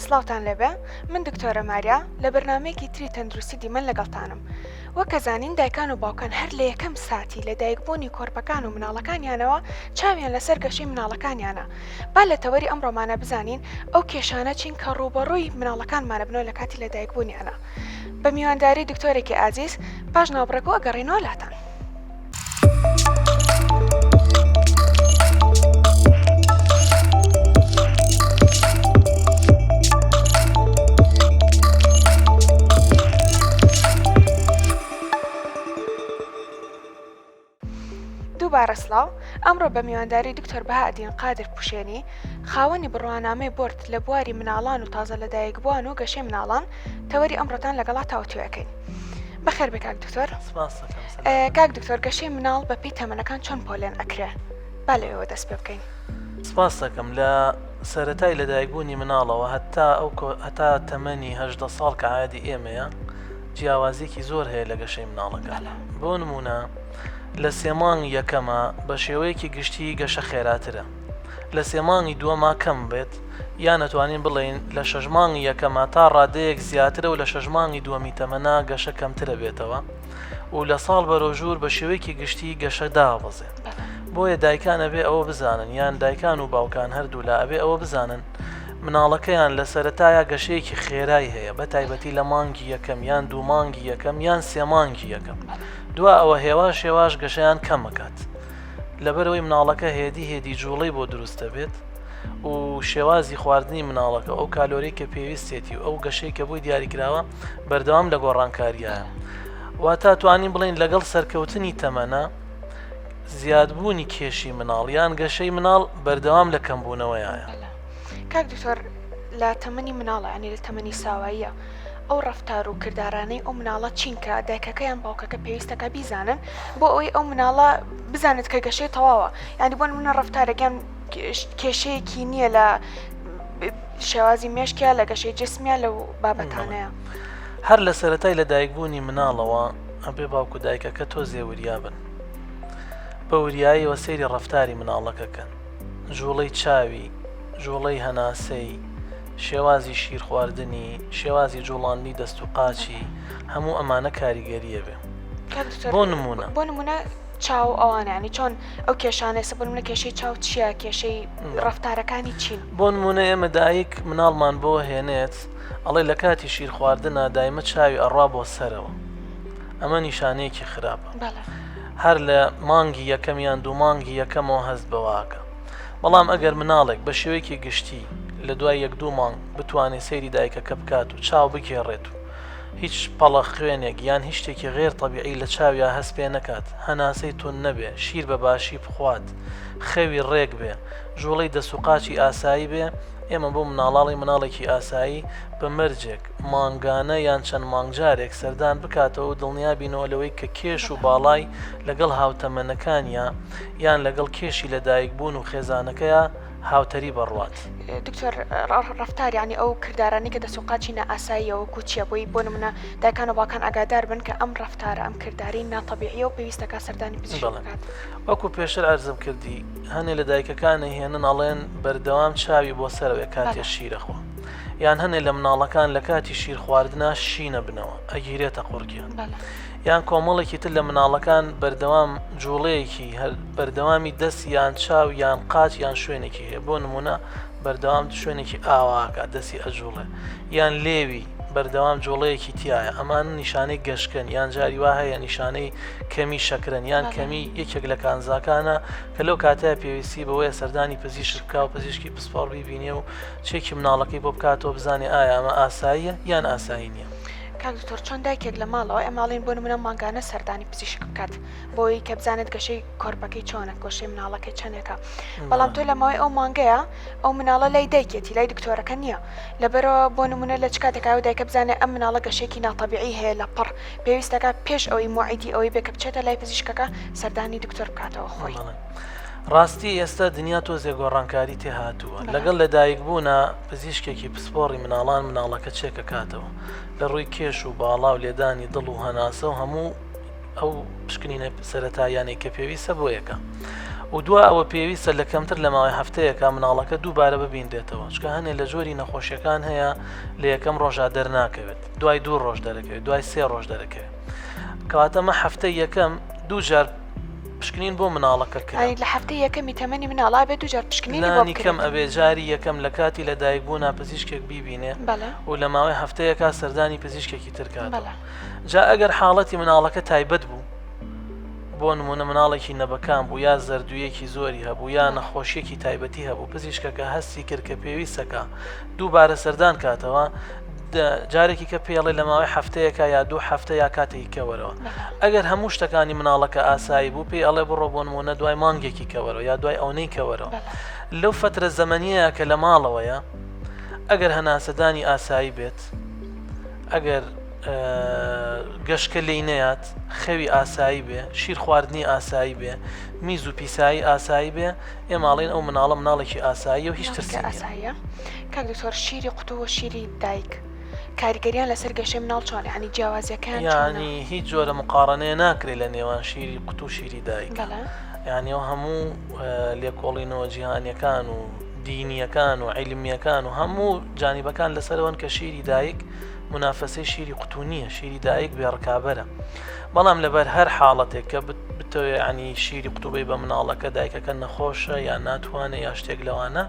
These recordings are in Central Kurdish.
سڵاوتان لێبێ من دکتۆرە ماریا لە بەرنامەیەکی تری تەندروستی دیمەن لەگەڵتانم وەک ئەزانین دایکان و باوکان هەر لە یەکەم ساتی لە دایکبوونی کۆرپەکان و مناڵەکانیانەوە چاویان لەسەر گەشەی مناڵەکانیانە با لە تەوەری ئەمڕۆمانە بزانین ئەو کێشانە چین کە ڕووبەڕووی مناڵەکانمانە بنەوە لە کاتی لە دایکبوونیانە بە میوانداری دکتۆرێکی ئازیز پاش ناوبڕێک و ئەگەڕێینەوە لاتان. دووبارە سڵاو، ئەمڕۆ بە میوانداری دکتۆر بەهائەدین قادر پوشێنی، خاوەنی بڕوانامەی بۆرد لە بواری مناڵان و تازە لەدایکبووان و گەشەی مناڵان، تەوەری ئەمڕۆتان لەگەڵا تاوتوێ ئەکەین. بەخێر بێ کاک دکتۆر. سپاس دەکەم. سەلام. کاک دکتۆر گەشەی مناڵ بە پێی تەمەنەکان چۆن پۆلێن ئەکرێ؟ با لەوێوە دەست پێ بکەین. سپاس دەکەم. لە سەرەتای لەدایکبوونی مناڵەوە هەتا ئەو هەتا تەمەنی 18 ساڵ کە عادی ئێمەیە جیاوازیەکی زۆر هەیە لە گەشەی مناڵەکە. بۆ نمونە لە سێ مانگی یەکەما بە شێوەیەکی گشتی گەشە خێراترە لە سێ مانگی دووەما کەم بێت یان ئەتوانین بڵێین لە شەش مانگی یەکەما تا ڕادەیەک زیاترە و لە شەش مانگی دووەمی تەمەنا گەشە کەمترە بێتەوە و لە ساڵ بەرەو ژوور بە شێوەیەکی گشتی گەشە دابەزێ بۆیە دایکان ئەبێ ئەوە بزانن یان دایکان و باوکان هەردوولا ئەبێ ئەوە بزانن مناڵەکەیان لە سەرەتایا گەشەیەکی خێرای هەیە بە تایبەتی لە مانگی یەکەم یان دوو مانگی یەکەم یان سێ مانگی یەکەم دوا ئەوە هێواش هێواش گەشەیان کەمەکات لەبەرئەوەی مناڵەکە هێدی هێدی جوڵەی بۆ دروست دەبێت و شێوازی خواردنی مناڵەکە ئەو کالۆری کە پێویستێتی و ئەو گەشەی کە بۆی دیاریکراوە بەردەوام لە گۆڕانکاریایە واتا توانین بڵین لەگەڵ سەرکەوتنی تەمەنە زیادبوونی کێشی مناڵ یان گەشەی مناڵ بەردەوام لە کەمبوونەوەیە. کاک دکتۆر لە تەمەنی مناڵە ینی لە تەمەنی ساواییە ئەو ڕەفتار و کردارانەی ئەو مناڵە چین کە دایکەکە یان باوکەکە پێویستەکە بیزانن بۆ ئەوەی ئەو مناڵە بزانێت کە گەشەی تەواوە ینی بۆ نمونە ڕەفتارێک یان کێشەیەکی نییە لە شێوازی مێشکیا لە گەشەی جسمیا لەو بابەتانەیە. هەر لە سەرەتای لەدایکبوونی مناڵەوە ئەبێ باوک و دایکەکە تۆزێ وریا بن بە وریاییەوە سەیری ڕەفتاری مناڵەکە کەن جوڵەی چاوی جوڵەی هەناسەی شێوازی شیر خواردنی، شێوازی جوڵاندنی دەست و قاچی، هەموو ئەمانە کاریگەرییە بێ. بۆ نموونە. بۆ نموونە چاو ئەوانە یانی چۆن ئەو کێشانە ئێستا بۆ نموونە کێشەی چاو چییە کێشەی ڕەفتارەکانی چین؟ بۆ نموونە ئێمە دایک مناڵمان بۆ هێنێت ئەڵێ لە کاتی شیر خواردنا دایمە چاوی ئەڕوا بۆ سەرەوە ئەمە نیشانەیەکی خراپە. هەر لە مانگی یەکەم یان دوو مانگی یەکەمەوە هەست بەوە ئەکا. بەڵام ئەگەر مناڵێک بە شێوەیەکی گشتی لە دوای یەک دوو مانگ بتوانێت سەیری دایکەکە بکات و چاو بگێڕێت و هیچ پەڵە خوێنێک یان هیچ شتێکی غێر تەبیعی لە چاویا هەست پێ نەکات، هەناسەی توند نەبێ، شیر بە باشی بخوات، خەوی ڕێک بێ، جوڵەی دەست و قاچی ئاسایی بێ، ئێمە بۆ مناڵاڵی مناڵێکی ئاسایی بە مەرجێک مانگانە یان چەند مانگ جارێک سەردان بکاتەوە و دڵنیا بینەوە لەوەی کە کێش و باڵای لەگەڵ هاوتەمەنەکانیا یان لەگەڵ کێشی لەدایکبوون و خێزانەکەیا هاوتەریب ئەڕوات. دکتۆر ڕەفتار یانی ئەو کردارانەی کە دەست و قاچی نائاساییە وەکو چیە بۆی بۆ نمونە دایکان و باوکان ئاگادار بن کە ئەم ڕەفتارە ئەم کردارەی ناتەبیعیە و پێویستە کا سەردانی پزیشک بەڵێ بکات. وەکو پێشتر عەرزم کردی هەنێ لە دایکەکان ئەیهێنن ئەڵێن بەردەوام چاوی بۆ سەرەوەیە کاتێ بەڵێ. شیر ئەخوا یان هەنێ لە مناڵەکان لە کاتی شیر خواردنا شینە بنەوە ئەگیرێتە قوڕگیان بەڵێ. یان کۆمەڵێکی تر لە مناڵەکان بەردەوام جوڵەیەکی هەر بەردەوامی دەست یان چاو یان قاچ یان شوێنێکی هەیە بۆ نمونە بەردەوام شوێنێکی ئاواکە دەستی ئەجوڵێ یان لێوی بەردەوام جوڵەیەکی تایە ئەمان نیشانەی گەشکن یان جاری وا هەیە نیشانەی کەمی شەکرن یان کەمی یەکێک لە کانزاکانە کە لەو کاتەیە پێویستی بەوەیە سەردانی پزیشک بکا و پزیشکی پسپۆڕ بیبینێ و چێکی مناڵەکەی بۆ بکاتەوە بزانێ ئایا ئەمە ئاساییە یان ئاسایی نییە. کاک دکتۆر چۆن دایکێک لە ماڵەوە ئێمە ئەڵێین بۆ نمونە مانگانە سەردانی پزیشک بکات بۆی کە بزانێت گەشەی کۆرپەکەی چۆنە گۆشەی مناڵەکەی چەندێکە بەڵام تۆ لە ماوەی ئەو مانگەیە ئەو مناڵە لای دایکێتی لای دکتۆرەکە نییە لەبەرەوە بۆ نمونە لە چ کاتێکا ئەو دایکە بزانێت ئەم مناڵە گەشەیەکی ناتەبیعی هەیە لە پڕ پێویستەکە پێش ئەوەی موعیدی ئەوەی بێ کە بچێتە لای پزیشکەکە سەردانی دکتۆر بکاتەوە خۆی. ڕاستی ئێستا دنیا تۆزێ گۆڕانکاری تێ هاتووە لەگەڵ لەدایک بوونا پزیشکێکی پسپۆڕی مناڵان مناڵەکە چێکەکاتەوە لە ڕووی کێش و باڵا و لێدانی دڵ و هەناسە و هەموو ئەو پشکنینە سەرەتاییانەی کە پێویستە بۆ یەکە. و دوا ئەوە پێویستە لە کەمتر لە ماوەی هەفتەیەکا مناڵەکە دووبارە ببینرێتەوە چونکە هەنێ لە جۆری نەخۆشیەکان هەیە لە یەکەم ڕۆژا دەرناکەوێت دوای دوو ڕۆژ دەرەکەوێت دوای سێ ڕۆژ دەرەکەوێت کەواتە مە هەفتەی یەکەم دوو جار پشکنین بۆ مناڵەکە کرا. یانی لە هەفتەی یەکەمی تەمەنی مناڵ ئەبێ دوو جار پشکنینی بۆ لانی کەم بکرێت. ئەبێ جاری یەکەم لە کاتی لە دایک بوونا پزیشکێک بیبینێ بەڵێ. و لە ماوەی هەفتەیەکا سەردانی پزیشکێکی تر کاتەوە. بەڵێ. جا ئەگەر حاڵەتی مناڵەکە تایبەت بوو بۆ نموونە مناڵێکی نەبەکام بوو یا زەردوویەکی زۆری هەبوو یا نەخۆشیەکی تایبەتی هەبوو پزیشکەکە هەستی کرد کە پێویستەکە دووبارە سەردان کاتەوە جارێکی کە پێڵێ لە ماوەی هەفتەیەکە یا دوو هەفتە یا کاتێکی کەوەرەوە ئەگەر هەموو شتەکانی مناڵەکە ئاسایی بوو پێی ئەڵێ بڕۆ بۆ نمونە دوای مانگێکی کەوەرەوە یا دوای ئەونەی کەوەرەوە لەو فترە زەمەنیەیە کە لە ماڵەوەیە ئەگەر هەناسەدانی ئاسایی بێت ئەگەر گەشکە لێی نەیات خەوی ئاسایی بێ شیر خواردنی ئاسایی بێ میز و پیسایی ئاسایی بێ ئێمە ئەڵێین ئەو مناڵە مناڵێکی ئاساییە و هیچ مناڵێکی ترسی نییە. ئاساییە کاک دکتۆر شیری قوتوو و شیری دایک کاریگەریان لەسەر گەشەی مناڵ چۆنە یانی جیاوازیەکەیان چۆنە؟ یانی هیچ جۆرە مقاڕەنەیە ناکرێت لە نێوان شیری قوتوو و شیری دایک بەڵێ. یانی ئەو هەموو لێکۆڵینەوە جیهانیەکان و دینیەکان و عیلمیەکان و هەموو جانیبەکان لەسەرەوەن کە شیری دایک مونافەسەی شیری قوتوو نییە شیری دایک بێ ڕکابەرە بەڵام لەبەر هەر حاڵەتێک کە بتەوێ ینی شیری قوتوبەی بە مناڵەکە دایکەکە نەخۆشە یان ناتوانێت یا شتێک لەوانە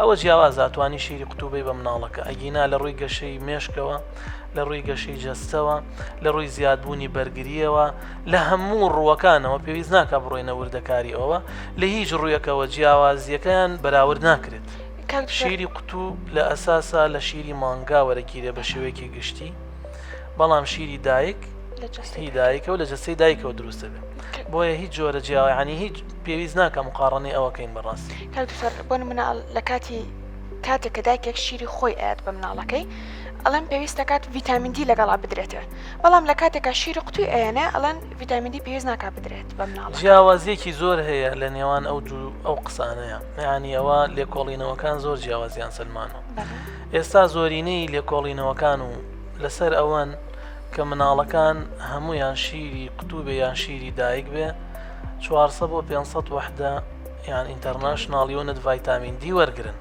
ئەوە جیاواز ئەتوانی شیری قوتوبەی بە مناڵەکە ئەگینا لە ڕووی گەشەی مێشکەوە لە ڕووی گەشەی جەستەوە لە ڕووی زیادبوونی بەرگریەوە لە هەموو ڕووەکانەوە پێویست ناکە بڕۆینە وردەکاری ئەوە لە هیچ ڕوویەکەوە جیاوازیەکەیان بەراورد ناکرێت شیری قوتوو لە ئەساسا لە شیری مانگا وەرەگیرێ بە شێوەیەکی گشتی بەڵام شیری دایک هی دایکە و لە جەستەی دایکەوە دروست دەبێت بۆیە هیچ جۆرە جیاوانی هیچ پێویست ناکە مقاڕنەی ئەوەکەین بەڕاستی کاک دکتۆر بۆ نمونە لە کاتی کاتێک کە دایکێک شیری خۆی ئەیات بە مناڵەکەی ئەڵێن پێویست دەکات ڤیتامین دی لەگەڵا بدرێتێ بەڵام لە کاتێکا شیری قوتوی ئەیەنێ ئەڵێن ڤیتامین دی پێویست ناکات بدرێت بە مناڵەکە. جیاوازیەکی زۆر هەیە لە نێوان ئەو دوو ئەو قسانەیە یانی ئەوە لێکۆڵینەوەکان زۆر جیاوازیان سەلمانەوە ئێستا زۆرینەی لێکۆڵینەوەکان و لەسەر ئەوەن کە مناڵەکان هەمویان شیری قوتوو بێ یان شیری دایک بێ 400 بۆ 500 وحدە یان international unit ڤایتامین دی وەرگن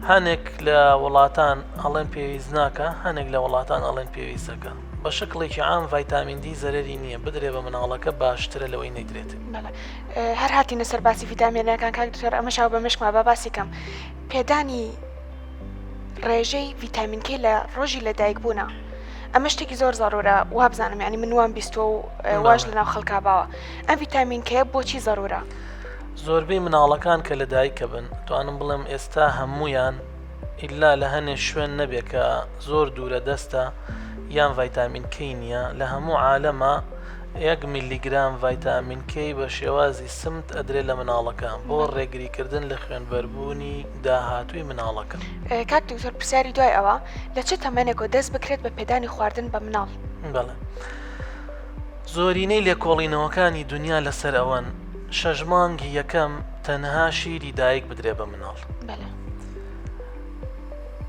هەنێک لە وڵاتان ئەڵێن پێویست ناکە هەنێک لە وڵاتان ئەڵێن پێویستەکە بە شکڵێکی عام ڤایتامین دی زەرری نییە بدرێ بە مناڵەکە باشترە لەوەی نەیدرێت. هەر هاتینە سەر باسی ڤیتامینەکان کاک دکتۆر ئەمەش ئاو بە مێشکما با باسی کەم پێدانی ڕێژەی ڤیتامین کەی لە ڕۆژی لە دایک بوونە ئەمە شتێکی زۆر زەرورە وابزانم یعنی من وام بیستوە و واش لە ناو خەڵکا باوە ئەم ڤیتامین کەیە بۆچی زەرورە؟ زۆربەی مناڵەکان کە لە دایکە بن توانم بڵێم ئێستا هەمویان ئیلا لە هەنێ شوێن نەبێ کە زۆر دوورە دەستە یان ڤایتامین کەی نییە لە هەموو عالەمە یەک میلیگرام ڤایتامین کەی بە شێوازی سمت ئەدرێ لە مناڵەکە بۆ ڕێگریکردن لە خوێنبەربوونی داهاتووی مناڵەکە. کاک دکتۆر پرسیاری دوای ئەوە لە چ تەمەنێکەوە دەست بکرێت بە پێدانی خواردن بە مناڵ؟ بەڵێ زۆرینەی لێکۆڵینەوەکانی دونیا لەسەر ئەوەن شەش مانگی یەکەم تەنها شیری دایک بدرێ بە مناڵ. بەڵێ.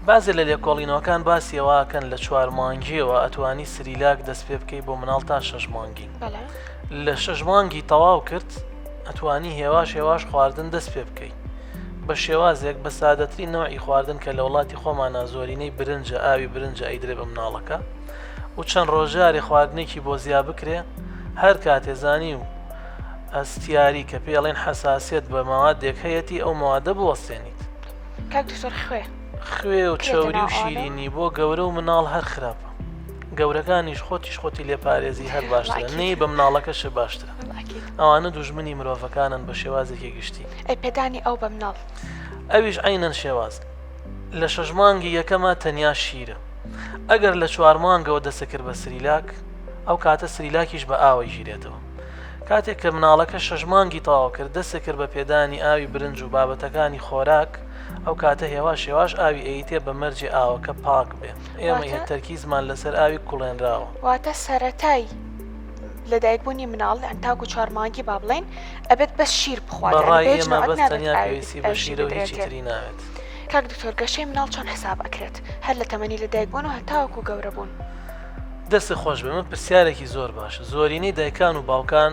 بەعزێ لە لێکۆڵینەوەکان باسی ئەوە ئەکەن لە چوار مانگیەوە ئەتوانی سریلاک دەست پێ بکەی بۆ مناڵ تا شەش مانگی لە شەش مانگی تەواو کرد ئەتوانی هێواش هێواش خواردن دەست پێ بکەی بە شێوازێک بە سادەترین نەوعی خواردن کە لە وڵاتی خۆمانە زۆرینەی برنجە ئاوی برنجە ئەیدرێ بە مناڵەکە و چەند ڕۆژارێ خواردنێکی بۆ زیا بکرێ هەر کاتێ زانی و هەستیاری کە پێڵێن حەساسیەت بە مەوادێک هەیەتی ئەو مەوادە بوەستێنیت. کاک دکتۆر خوێ خوێ و چەوری و شیرینی بۆ گەورە و مناڵ هەر خراپە گەورەکانیش خۆتیش خۆتی لێ پارێزی هەر باشترە نەی بە مناڵەکەش باشترە ئەوانە دوژمنی مرۆڤەکانن بە شێوازێکی گشتی. ئەی پێدانی ئەو بە مناڵ؟ ئەویش عەینەن شێواز لە شەش مانگی یەکەما تەنیا شیرە ئەگەر لە چوار مانگەوە دەسەکرد بە سریلاک ئەو کاتە سریلاکیش بە ئاوە گیرێتەوە کاتێک کە مناڵەکە شەش مانگی تەواو کرد دەستی کرد بە پێدانی ئاوی برنج و بابەتەکانی خۆراک ئەو کاتە هێواش هێواش ئاوی ئەیتێ بە مەرجێ ئاوەکە پاک بێ ئێمە هێ تەرکیزمان لەسەر ئاوی کوڵێنراوە. واتە سەرەتای لەدایکبوونی مناڵ یان تاکو چوار مانگی با بڵێین ئەبێت بەس شیر بخوات بە یانی ڕای بە هیچ ئێمە نەوعێک بەس نابێت تەنیا ئاوی پێویستی بە ئاویشی شیرە و هیچی بدرێتێ. تری ناوێت. کاک دکتۆر گەشەی مناڵ چۆن حساب ئەکرێت هەر لە تەمەنی لەدایکبوون و هەتاوەکو گەورە بوون؟ دەستت خۆش بێ من پرسیارێکی زۆر باشە زۆرینەی دایکان و باوکان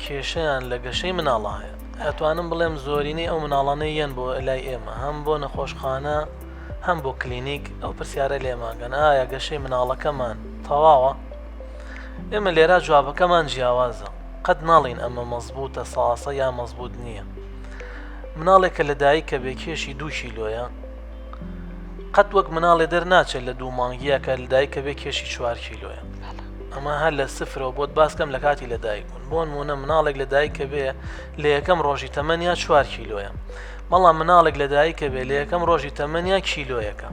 کێشەیان لە گەشەی مناڵا هەیە. ئەتوانم بڵێم زۆرینەی ئەو مناڵانەی یەن بۆ لای ئێمە هەم بۆ نەخۆشخانە هەم بۆ کلینیک ئەو پرسیارە لێماگەن ئایا گەشەی مناڵەکەمان تەواوە؟ ئێمە لێرا جوابەکەمان جیاوازە قەت ناڵین ئەمە مەزبوتە ساسە یا مەزبوت نییە مناڵێک کە لەدایکە بێ کێشی دوو کیلۆیە قەت وەک مناڵێ دەرناچێت لە دوو مانگیە کە لەدایکە بێ کێشی چوار کیلۆیە ئەمە هەر لە سفرەوە بۆت باسکەم لە کاتی لەدایک بوون بۆ نمونە مناڵێک لە دایکە بێ لە یەکەم ڕۆژی تەمەنیا چوار کیلۆیە بەڵام مناڵێک لە دایکە بێ لە یەکەم ڕۆژی تەمەنیا کیلۆیەکە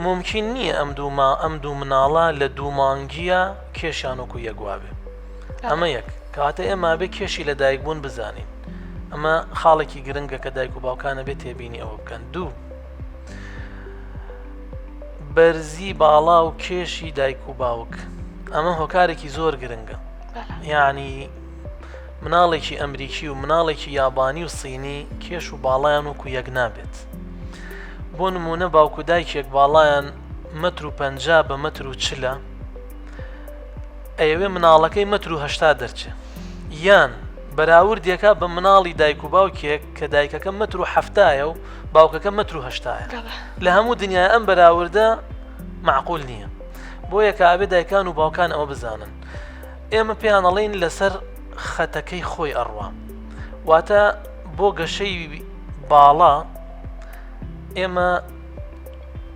مومکین نییە ئەم دوو ما ئەم دوو مناڵە لە دوو مانگیە کێشیان وەکو یەک وابێ ئەمە یەک کەواتە ئێمە بێ کێشی لە دایک بوون بزانین ئەمە خاڵێکی گرنگە کە دایک و باوکانە بێت تێبینی ئەوە بکەن دوو بەرزی باڵا و کێشی دایک و باوک ئەمە هۆکارێکی زۆر گرنگە یعنی مناڵێکی ئەمریکی و مناڵێکی یابانی و سینی کێش و باڵایان وەکو یەک نابێت بۆ نمونە باوک و دایکێک باڵایان مەتر و پ بە مەتر و چلە ئەیەوێ مناڵەکەی مەتر و هەشتا دەرچێ یان بەراوردێکا بە مناڵی دایک و باوکێک کە دایکەکە مەتر و حەفتایە و باوکەکە مەتر و هەشتایە لە هەموو دنیای ئەم بەراوردە معقول نییە بۆیە کە ئەبێ دایکان و باوکان ئەوە بزانن ئێمە پێیان ئەڵێین لەسەر خەتەکەی خۆی ئەڕوا واتە بۆ گەشەی باڵا ئێمە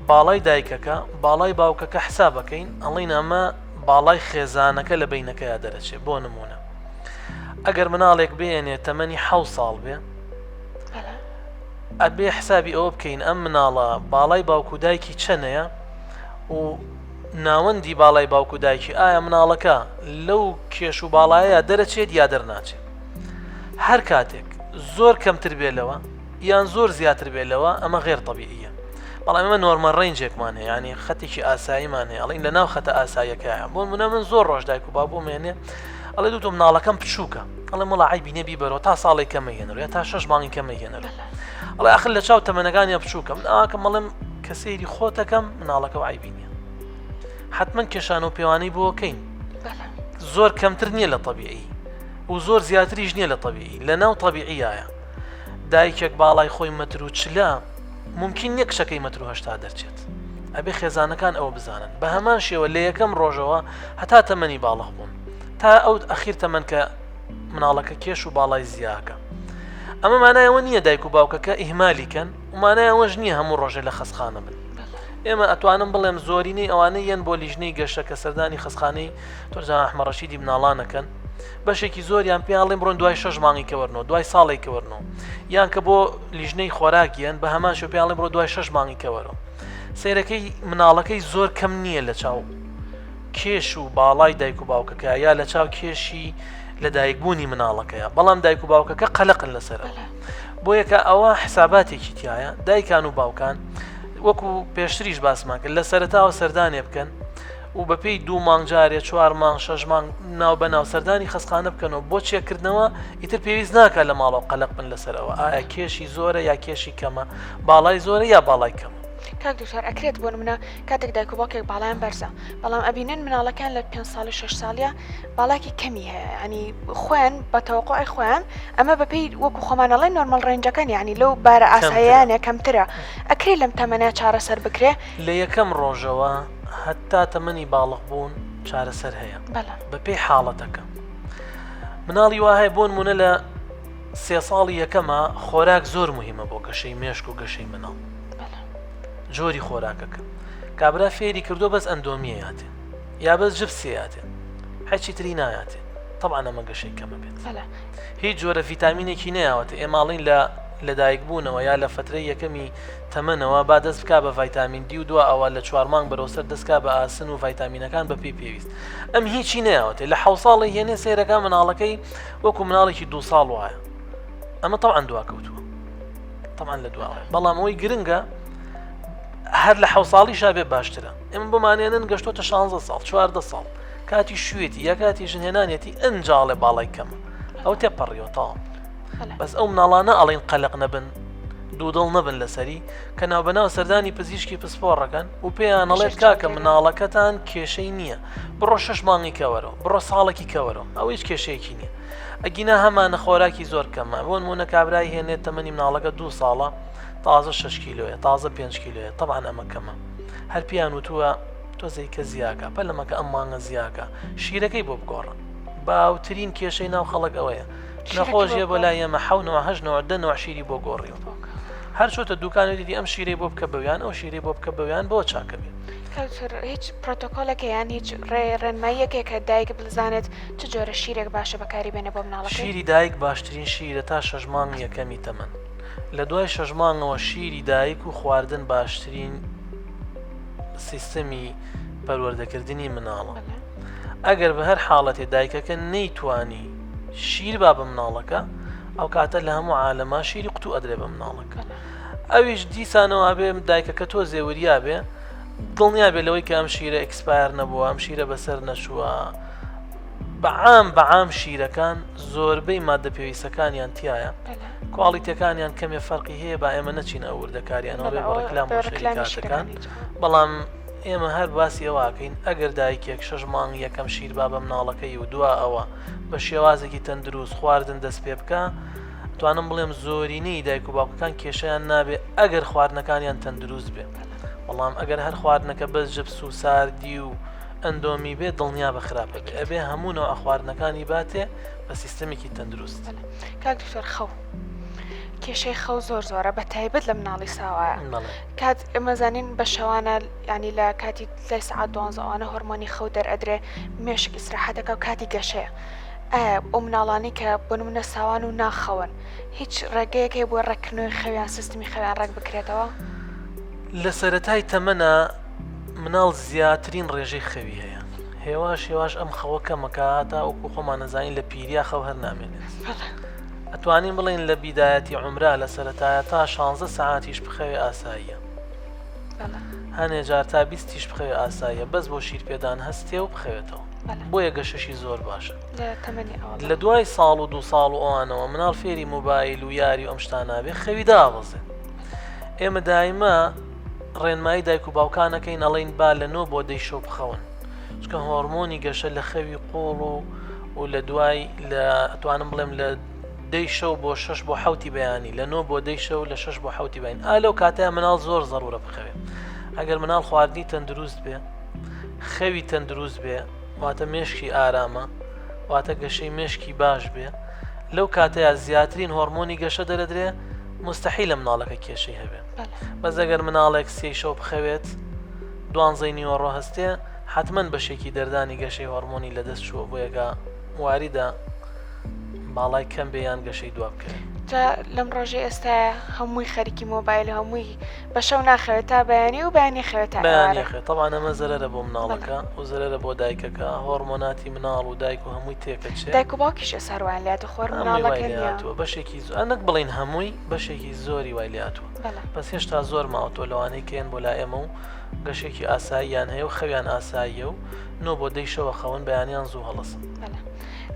باڵای دایکەکە باڵای باوکەکە حسابەکەین ئەڵین ئەمە باڵای خێزانەکە لە بینەکەیا دەرەچێ بۆ نمونە ئەگەر مناڵێک بێنێ تەمەنی حە ساڵ بێ ئەبێ حسابی ئەوە بکەین ئەم مناڵە باڵای باوک و دایکی چەنەیە و ناوەندی باڵای باوک و دایکی ئایا مناڵەکە لەو کێش و باڵایە دەرەچێت یا دەرناچێت هەر کاتێک زۆر کەمتر بێ لەوە یان زۆر زیاتر بێ لەوە ئەمە غێر تەبیعیە بەڵام ئێمە normal range ێکمان هەیە ینی خەتێکی ئاساییمان هەیە ئەڵین لە ناو خەتە ئاساییەکەیە بۆ منە من زۆر ڕۆژ دایک و باوک بۆم هێنێ ئەڵێ دوو تۆ مناڵەکەم بچووکە ئەڵێ مەڵا عیبی نەبی بەرەوە تا ساڵێک کەمە هێنەرەوە یا تا شەش مانگی کەمە هێنەرەوە ئەڵێ ئاخر لە چاو تەمەنەکانیا بچووکە من ئاکەم ئەڵێم کە سەیری خۆتەکەم مناڵەکە و عیبی نییە حتمما کێشان و پێوانەی بۆکەین زۆر کەمتر نییە لە طبیعی و زۆر زیاتریش نییە لە طبیعی لە ناو طبیعیایە دایکێک باڵای خۆی مەتر و چلە ممکن نییە کچەکەی مەتر و هەشتا دەرچێت ئەبێ خێزانەکان ئەوە بزانن بە هەمان شێوە لە یەکەم ڕۆژەوە هەتا تەمەنی باڵغ بوون تا ئەو ئەخیر تەمەن کە مناڵەکە کێش و باڵای زیاکە ئەمە مانایەوە نییە دایک و باوکەکە ئیهمالی کەن و مانای ئەوەش نییە هەموو ڕۆژێ لە خەستخانە بن ئێمە ئەتوانم بڵێم زۆرینەی ئەوانە یەن بۆ لیژنەی گەشە کە سەردانی خەستخانەی تۆرجان ئەحمە ڕەشیدی مناڵانەکەن بەشێکی زۆریان پێیان ڵێن بڕۆن دوای شەش مانگی کە وەرنەوە دوای ساڵێک کە وەرنەوە یان کە بۆ لیژنەی خۆراک یەن بە هەمان شێوە پێیان ڵێن بڕۆ دوای شەش مانگی کە وەرەوە سەیرەکەی مناڵەکەی زۆر کەم نییە لە چاو کێش و باڵای دایک و باوکەکە یا لە چاو کێشی لەدایکبوونی مناڵەکەیە بەڵام دایک و باوکەکە قەلقن لەسەر بۆیەکە ئەوە حساباتێکی تایە دایکان و باوکان وەکو پێشتریش باسمان کرد لە سەرتاوە سەردانێ بکەن و بەپێی دوو مانگ جارێ چوار مانگ شەش مانگ ناو بە ناو سەردانی خەستخانە بکەنەوە بۆ چێکردنەوە ئیتر پێویست ناکات لە ماڵەوە قەلەق بن لەسەرەوە ئایا کێشی زۆرە یا کێشی کەمە باڵای زۆرە یا باڵای کەمە. کاک دکتۆر ئەکرێت بۆ نمونە کاتێک دایک و باوکێک باڵایان بەرزە بەڵام ئەبینن مناڵەکان لە پێ ساڵی شش ساڵە باڵاکی کەمی هەیە ینی خۆیان بە تەوەقعی خۆیان ئەمە بەپێی وەکو خۆمانەڵێ normal range ەکان ینی لەو بارە ئاساییانە کەمترە ئەکرێ لەم تەمەنە چارەسەر بکرێ لە یەکەم ڕۆژەوە هەتا تەمەنی باڵغ بوون چارەسەر هەیە بەپێی حاڵەتەکە مناڵی وا هەیە بۆ نمونە لە سێ ساڵی یەکەمە خۆراک زۆر مهمە بۆ گەشەی مێشک و گەشەی مناڵ جۆری خۆراکەکە کابرا فێری کردو بەس ئەندۆمیە یاتێ یا بەس جپسیاتێ هەچی تری نایاتێ طبعا ئەمە گەشەی کەمە بێت هیچ جۆرە ڤیتامینێکی نەیاوەتە ئێماڵین لە لەدایک بوونەوە یا لە فترەی یەکەمی تەمەنەوە با دەست بکا بە ڤایتامین دی و دوا ئەوە لە چوار مانگ بەرەو سەر دەست کا بە ئاسن و ڤایتامینەکان بە پێی پێویست ئەم هیچی نەیاوەتێ لە حەو ساڵی هێنێ سەیرەکە مناڵەکەی وەکو مناڵێکی دوو ساڵ وایە ئەمە تەوان دواکەوتووە تەمان لە دواوە بەڵام ئەوەی گرنگە هەر لە حەو ساڵی شابێ باشترە ئێمە بۆمانێنن گەشتۆتە 16 ساڵ 14 ساڵ کاتی شوێتی یا کاتی ژنهێنانێتی ئەنجاڵێ باڵای کەمە ئەو تێپەڕیەوە تاوە بەس ئەو مناڵانە ئەڵین قەلق نەبن دوودڵ نەبن لەسەری کە ناوبەناو سەردانی پزیشکی پسپۆڕەکەن و پێیان ئەڵێت کاکە مناڵەکەتان کێشەی نییە بڕۆ شەش مانگی کەوەرەوە بڕۆ ساڵێکی کەوەرەوە ئەو هیچ کێشەیەکی نییە. ئەگینا هەمانە خۆراکی زۆر کەمە بۆ نمونە کابرای هێنێت تەمەنی مناڵەکە دوو ساڵە تازە 6 کیلۆیە تازە 5 کیلۆیە طبعا ئەمە کەمە هەر پیان وتووە تۆزێک کە زیاکە پەلەمەکە ئەم مانگە زیاکە شیرەکەی بۆ بگۆڕە باوترین کێشەی ناو خەڵک ئەوەیە نەخۆشیە بۆ لای ئێمە حەو نەوە هەشت نەوە دە نەوە شیری بۆ گۆڕیوە هەر چۆتە دوکان و دیدی ئەم شیرەی بۆ بکە بەویان ئەو شیرەی بۆ بکە بەویان بۆ چاکە بێت. کاکتۆر هیچ پرۆتۆکۆلێک یان هیچ ڕێ ڕێنماییەکێک کە دایک بزانێت چ جۆرە شیرێک باشە بەکاری بێنێ بۆ مناڵەکەی؟ شیری دایک باشترین شیرە تا شەش مانگ یەکەمی تەمەن لە دوای شەش مانگەوە شیری دایک و خواردن باشترین سیستەمی پەروەردەکردنی مناڵە ئەگەر بە هەر حاڵەتێ دایکەکە نەیتوانی شیر با بە مناڵەکە ئەو کاتە لە هەموو عالەما شیری قوتو ئەدرێ بە مناڵەکە ئەویش دیسانەوە بێ دایکەکە تۆ زێوریا بێ دڵنیا بێ لەوەی کە ئەم شیرە expire نەبووە ئەم شیرە بەسەر نەچووە بەعام بەعام شیرەکان زۆربەی مادە پێویستەکانیان تایە quality ەکانیان کەمێ فەرقی هەیە با ئێمە نەچین ئەو وردەکاریانەوە بێ بە ڕێکلام بۆ شەریکاتەکان بەڵام ئێمە هەر باسی ئەوەکەین ئەگەر دایکێک شەش مانگ یەکەم شیر با بە مناڵەکەی و دوا ئەوە بە شێوازێکی تەندروست خواردن دەست پێ بکە توانم بڵێم زۆرینەی دایک و باوکەکان کێشیان نابێ ئەگەر خواردنەکانیان تەندروست بێ بەڵام ئەگەر هەر خواردنەکە بەس جپس و ساردی و ئەندۆمی بێ دڵنیا بە خراپە بێ ئەبێ هەموو نەوە خواردنەکانی باتێ بە سیستەمێکی تەندروست. کاک دکتۆر خەو کێشەی خەو زۆر زۆرە بە تایبەت لە مناڵی ساوایە کات ئێمە زانین بە شەوانە ینی لە کاتی لای سعات دوانزەوانە هۆرمۆنی خەو دەرئەدرێ مێشک ئیسراحەتەکە و کاتی گەشەیە ئایا ئەو مناڵانی کە بۆ نمونە ساوان و ناخەون هیچ ڕێگەیەک هەیە بۆ ڕێککردنەوەی خەویان سیستمی خەویان ڕێک بکرێتەوە؟ لە سەرەتای تەمەنا مناڵ زیاترین ڕێژەی خەوی هەیە هێواش هێواش ئەم خەوە کەمەکە تا وەکو خۆمان نەزانین لە پیریا خەو هەر نامێنێت ئەتوانین بڵێن لە بیدایەتی عمرا لە سەرەتایە تا 16 سەعاتیش بخەوێ ئاساییە هەنێ جار تا بیستیش بخەوێ ئاساییە بەس بۆ شیر پێدان هەستێ و بخەوێتەوە بۆیە گەشەشی زۆر باشە لە دوای ساڵ و دو ساڵ و ئەوانەوە مناڵ فێری موبایل و یاری و ئەم شتانابێ خەوی دابەزێ ئێمە دایمە ڕێنمایی دایک و باوکانەکەین ئەڵێین با لە نۆ بۆ دەی شەو بخەون چونکە هۆرمۆنی گەشە لە خەوی قوڵ و و لە دوای لە ئەتوانم بڵێم لە دەی شەو بۆ شەش بۆ حوتی بەیانی لە نۆ بۆ دەی شەو لە شەش بۆ حوتی بین ئا لەو کاتەیە مناڵ زۆر زەرورە بخەوێ ئەگەر مناڵ خواردنی تەندروست بێ خەوی تەندروست بێ واتە مێشکی ئارامە واتە گەشەی مێشکی باش بێ لەو کاتەیە زیاترین هۆرمۆنی گەشە دەرەدرێ مستحیلە مناڵەکە کێشەی هەبێ بەس ئەگەر مناڵێک سێی شەو بخەوێت دوانزەی نیوەڕۆ هەستێ حتمما بەشێکی دەردانی گەشەی هۆرمۆنی لەدەست چووە بۆ یەکە واریدە باڵای کەم بێ یان گەشەی دوا بکەوێت. جا لەم ڕۆژەی ئێستایا هەمووی خەریکی مۆبایل و هەمووی بە شەو ناخەوێت تا بەیانی و بەیانی خەوێت تا بەیانی ئێوارە. خێ تەبعەن ئەمە زەرەرە بۆ مناڵەکە و زەرەرە بۆ دایکەکە هۆڕمۆناتی مناڵ و دایک و هەمووی تێکەچێ. دایک و باوکیش ئێستا هەر وایان لێهاتووە خۆر هەمووی وای مناڵەکە لێ نییە. هاتووە بەشێکی زۆ نەک بڵێین هەمووی بەشێکی زۆری وای لێ هاتووە بەس هێشتا زۆر ماوەتەوە لەوانەی کە یەن بۆ لای ئێمە و گەشێکی ئاساییان هەیە و خەویان ئاساییە و نۆ بۆ دەی شەوە خەون بەیانیان زوو هەڵەسن.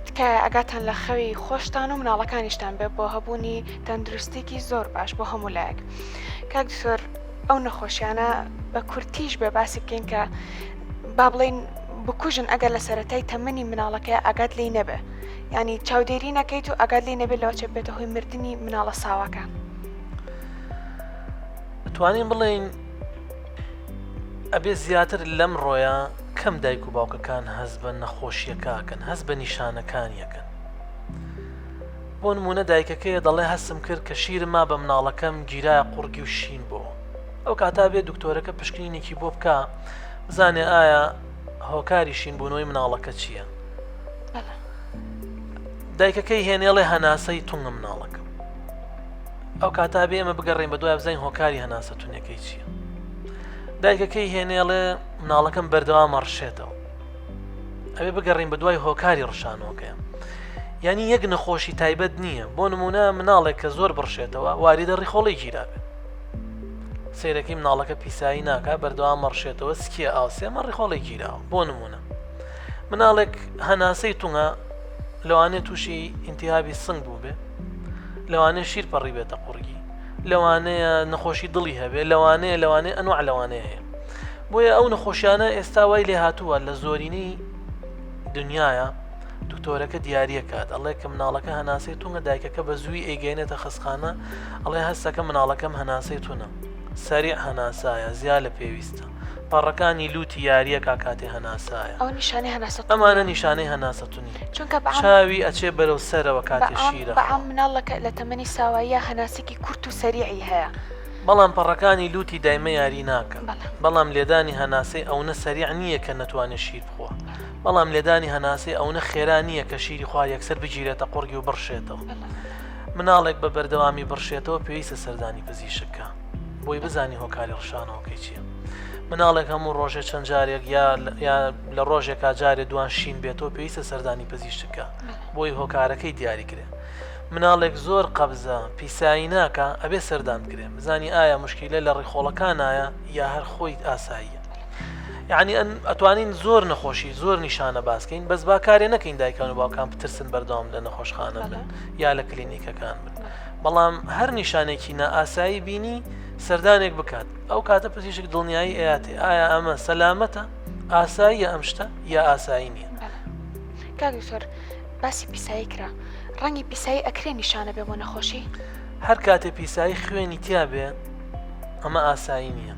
تکایە ئاگاتان لە خەوی خۆشتان و مناڵەکانیشتان بێت بۆ هەبوونی تەندروستیکی زۆر باش بۆ هەموو لایەک. کاک دکتۆر ئەو نەخۆشیانە بە کورتیش بێ باسی بکەین کە با بڵێین بکوژن ئەگەر لە سەرەتای تەمەنی مناڵەکەی ئاگات لێی نەبێ ینی چاودێری نەکەیت و ئاگات لێی نەبێت لەوە چێ بێتە هۆی مردنی مناڵە ساواکە. ئەتوانین بڵێین ئەبێ زیاتر لەم ڕۆیە کەم دایک و باوکەکان هەست بە نەخۆشیەکەکەن هەست بە نیشانەکانیەکەن بۆ نمونە دایکەکەیە دەڵێ هەستم کرد کە شیرم ما بە مناڵەکەم گیرایە قوڕگی و شین بۆ ئەو کاتا بێ دکتۆرەکە پشکنینێکی بۆ بکە بزانێ ئایا هۆکاری شینبوونەوەی مناڵەکە چییە؟ دایکەکەی هێنێڵێ هەناسەی تونگە مناڵەکە ئەو کاتا بێ ئێمە بگەڕێین بە دوای بزانین هۆکاری هەناسە تونەکەی چییە دایکەکەی هێنێڵێ مناڵەکەم بەردەوامە ڕشێتەوە ئەوێ بگەڕین بە دوای هۆکاری ڕشانەوەکەی یعنی یەک نەخۆشی تایبەت نییە بۆ نمونە مناڵێک کە زۆر بڕشێتەوە واریدە ڕیخۆڵی گیرابێت سیرەکەی مناڵەکە پیسایی ناکا بەردەوام مەڕشێتەوە سکیە ئاوسێ مە ڕیخۆڵی گیراوە بۆ نمونە مناڵێک هەناسەی تونگە لەوانەیە تووشی ئینتیهابی سنگ بوو بێ لەوانەیە شیر پەڕی بێتە قوڕگی لەوانەیە نەخۆشی دڵی هەبێ لەوانەیە لەوانەیە ئەنوع لەوانەیە هەیە بۆیە ئەو نەخۆشیانە ئێستا وای لێ هاتووە لە زۆرینەی دنیاە دکتۆرەکە دیاریەکات ئەڵێ کە مناڵەکە هەناسەی تونگە دایکەکە بە زووی ئەیگەێنێتە خەسخانە ئەڵێ هەستەکە مناڵەکەم هەناسەی تونە سەریع هەناسایە زیا لە پێویستە پەڕەکانی لوتی یاریەکا کاتێ هەناسایە. ئەوە نیشانەی هەناسە تونیە. ئەمانە نیشانەی هەناسە تونی. چونکە بە عام. چاوی ئەچێ بەرەو سەرەوە کاتێ بە عام شیرە بە خوا. عام مناڵ لە کە لە تەمەنی ساواییا هەناسێکی کورت و سەریعی هەیە. بەڵام پەڕەکانی لوتی دایمە یاری ناکا. بەڵێ. بەڵام لێدانی هەناسەی ئەونە سەریع نییە کە نەتوانێ شیر بخوا. بەڵام لێدانی هەناسەی ئەونە خێرا نییە کە شیری خوار یەکسەر بگیرێتە قوڕگی و بڕشێتەوە. بەڵێ. مناڵێک بە بەردەوامی بڕشێتەوە پێویستە سەردانی پزیشک کا. بۆی بزانی هۆکاری ڕشانەوەکەی چییە مناڵێک هەموو ڕۆژێ چەند جارێک یا لە ڕۆژێکا جارێ دوان شین بێتەوە پێویستە سەردانی پزیشکە بۆی هۆکارەکەی دیاری کرێ مناڵێک زۆر قەبزە پیسایی ناکە ئەبێ سەردان بکرێ بزانی ئایا مشکیلە لە ڕیخۆڵەکانایە یا هەر خۆی ئاساییە یعنی ئەن ئەتوانین زۆر نەخۆشی زۆر نیشانە باسکەین بەس با کارێ نەکەین دایکان و باوکان بترسن بەردەوام لە نەخۆشخانە بن یا لە کلینیکەکان بن بەڵام هەر نیشانێکی نائاسایی بینی سەردانێک بکات ئەو کاتە پزیشک دڵنیایی ئەیاتێ ئایا ئەمە سەلامەتە ئاساییە ئەم شتە یا ئاسایی نییە. کاک دکتۆر باسی پیسایی کرا ڕەنگی پیسایی ئەکرێ نیشانە بێ بۆ نەخۆشی؟ هەر کاتێ پیسایی خوێنی تیا بێ ئەمە ئاسایی نییە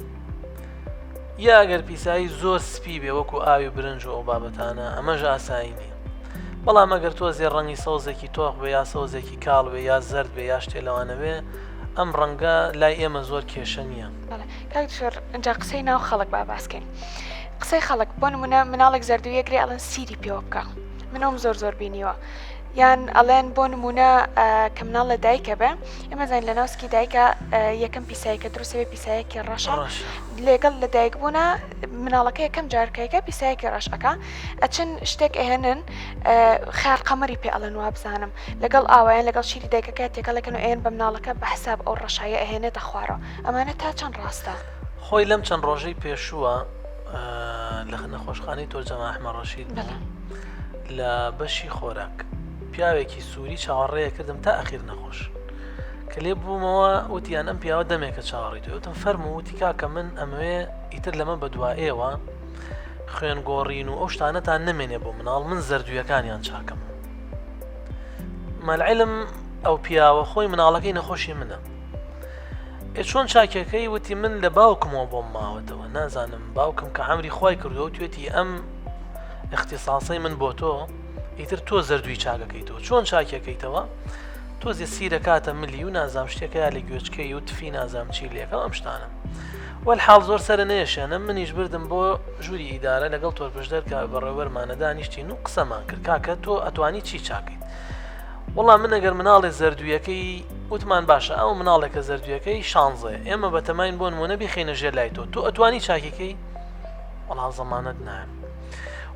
یا ئەگەر پیسایی زۆر سپی بێ وەکو ئاوی برنج و ئەو بابەتانە ئەمەش ئاسایی نییە بەڵام ئەگەر تۆزێ ڕەنگی سەوزێکی تۆخ بێ یا سەوزێکی کاڵ بێ یا زەرد بێ یا شتێ لەوانە بێ ئەم ڕەنگە لای ئێمە زۆر کێشە نییە. بەڵێ کاک دکتۆر ئینجا قسەی ناو خەڵک با باس کەین قسەی خەڵک بۆ نمونە مناڵێک زەردوویە گرێ ئەڵێن سیری پێوە بکە من ئەوم زۆر زۆر بینیوە یان ئەڵێن بۆ نمونە کە مناڵ لە دایکە بێ ئێمە زانین لە ناو سکی دایکە یەکەم پیسایی کە دروستە بێ پیسایەکی ڕەشە لەگەڵ لە دایک بوونە مناڵەکە یەکەم جارکەیکە پیسایەکی ڕەش ئەکا ئەچن شتێک ئەهێنن خیار قەمەری پێ ئەڵێن وابزانم لەگەڵ ئاوایان لەگەڵ شیری دایکەکە تێکەڵێکن و ئەیەن بە مناڵەکە بە حساب ئەو ڕەشایە ئەهێنێتە خوارەوە ئەمانە تا چەند ڕاستە؟ خۆی لەم چەند ڕۆژەی پێشووە لە نەخۆشخانەی تۆرجەما ئەحمە ڕەشید بووم لە بەشی خۆراک پیاوێکی سووری چاوەڕێ کردم تا ئەخیر نەخۆش کە لێ بوومەوە وتیان ئەم پیاوە دەمێکە چاوەڕی تۆ وتم فەرموو وتی کاکە من ئەمەوێ ئیتر لەمە بەدوا ئێوە خوێن گۆڕین و ئەو شتانەتان نەمێنێ بۆ مناڵ من زەردویەکانیان چاکەم مەلعلم ئەو پیاوە خۆی مناڵەکەی نەخۆشی منە ئێ چۆن چاکەکەی وتی من لە باوکمەوە بۆم ماوەتەوە نازانم باوکم کە عمری خی کردووە توێتی ئەم اختصاصەی من بۆ تۆ ئیتر تۆ زەردوی چاکەکەیتەوە چۆن چاکەکەیتەوە تۆزێ سیرەکاتە ملی و نازام شتێکەیە لە گوێچکەی و تفی نازام چی لەکەم ئەم شتانە وەلحاڵ زۆر سەرە نەیەشێنم منیش بردم بۆ ژووری ئیدارە لەگەڵ تۆرپشدەر کە بەڕێوەرمانە دانیشتین و قسەمان کرد کاکە تۆ ئەتوانی چی چاکەیت وەڵا من ئەگەر مناڵێ زەردوویەکەی وتمان باشە ئەو مناڵێکە زەردوویەکەی شانزەیە ئێمە بەتەماین بۆ نمونە بیخینە ژێر لای تۆ تۆ ئەتوانی چاکیکەی وەڵا زەمانەت نایەم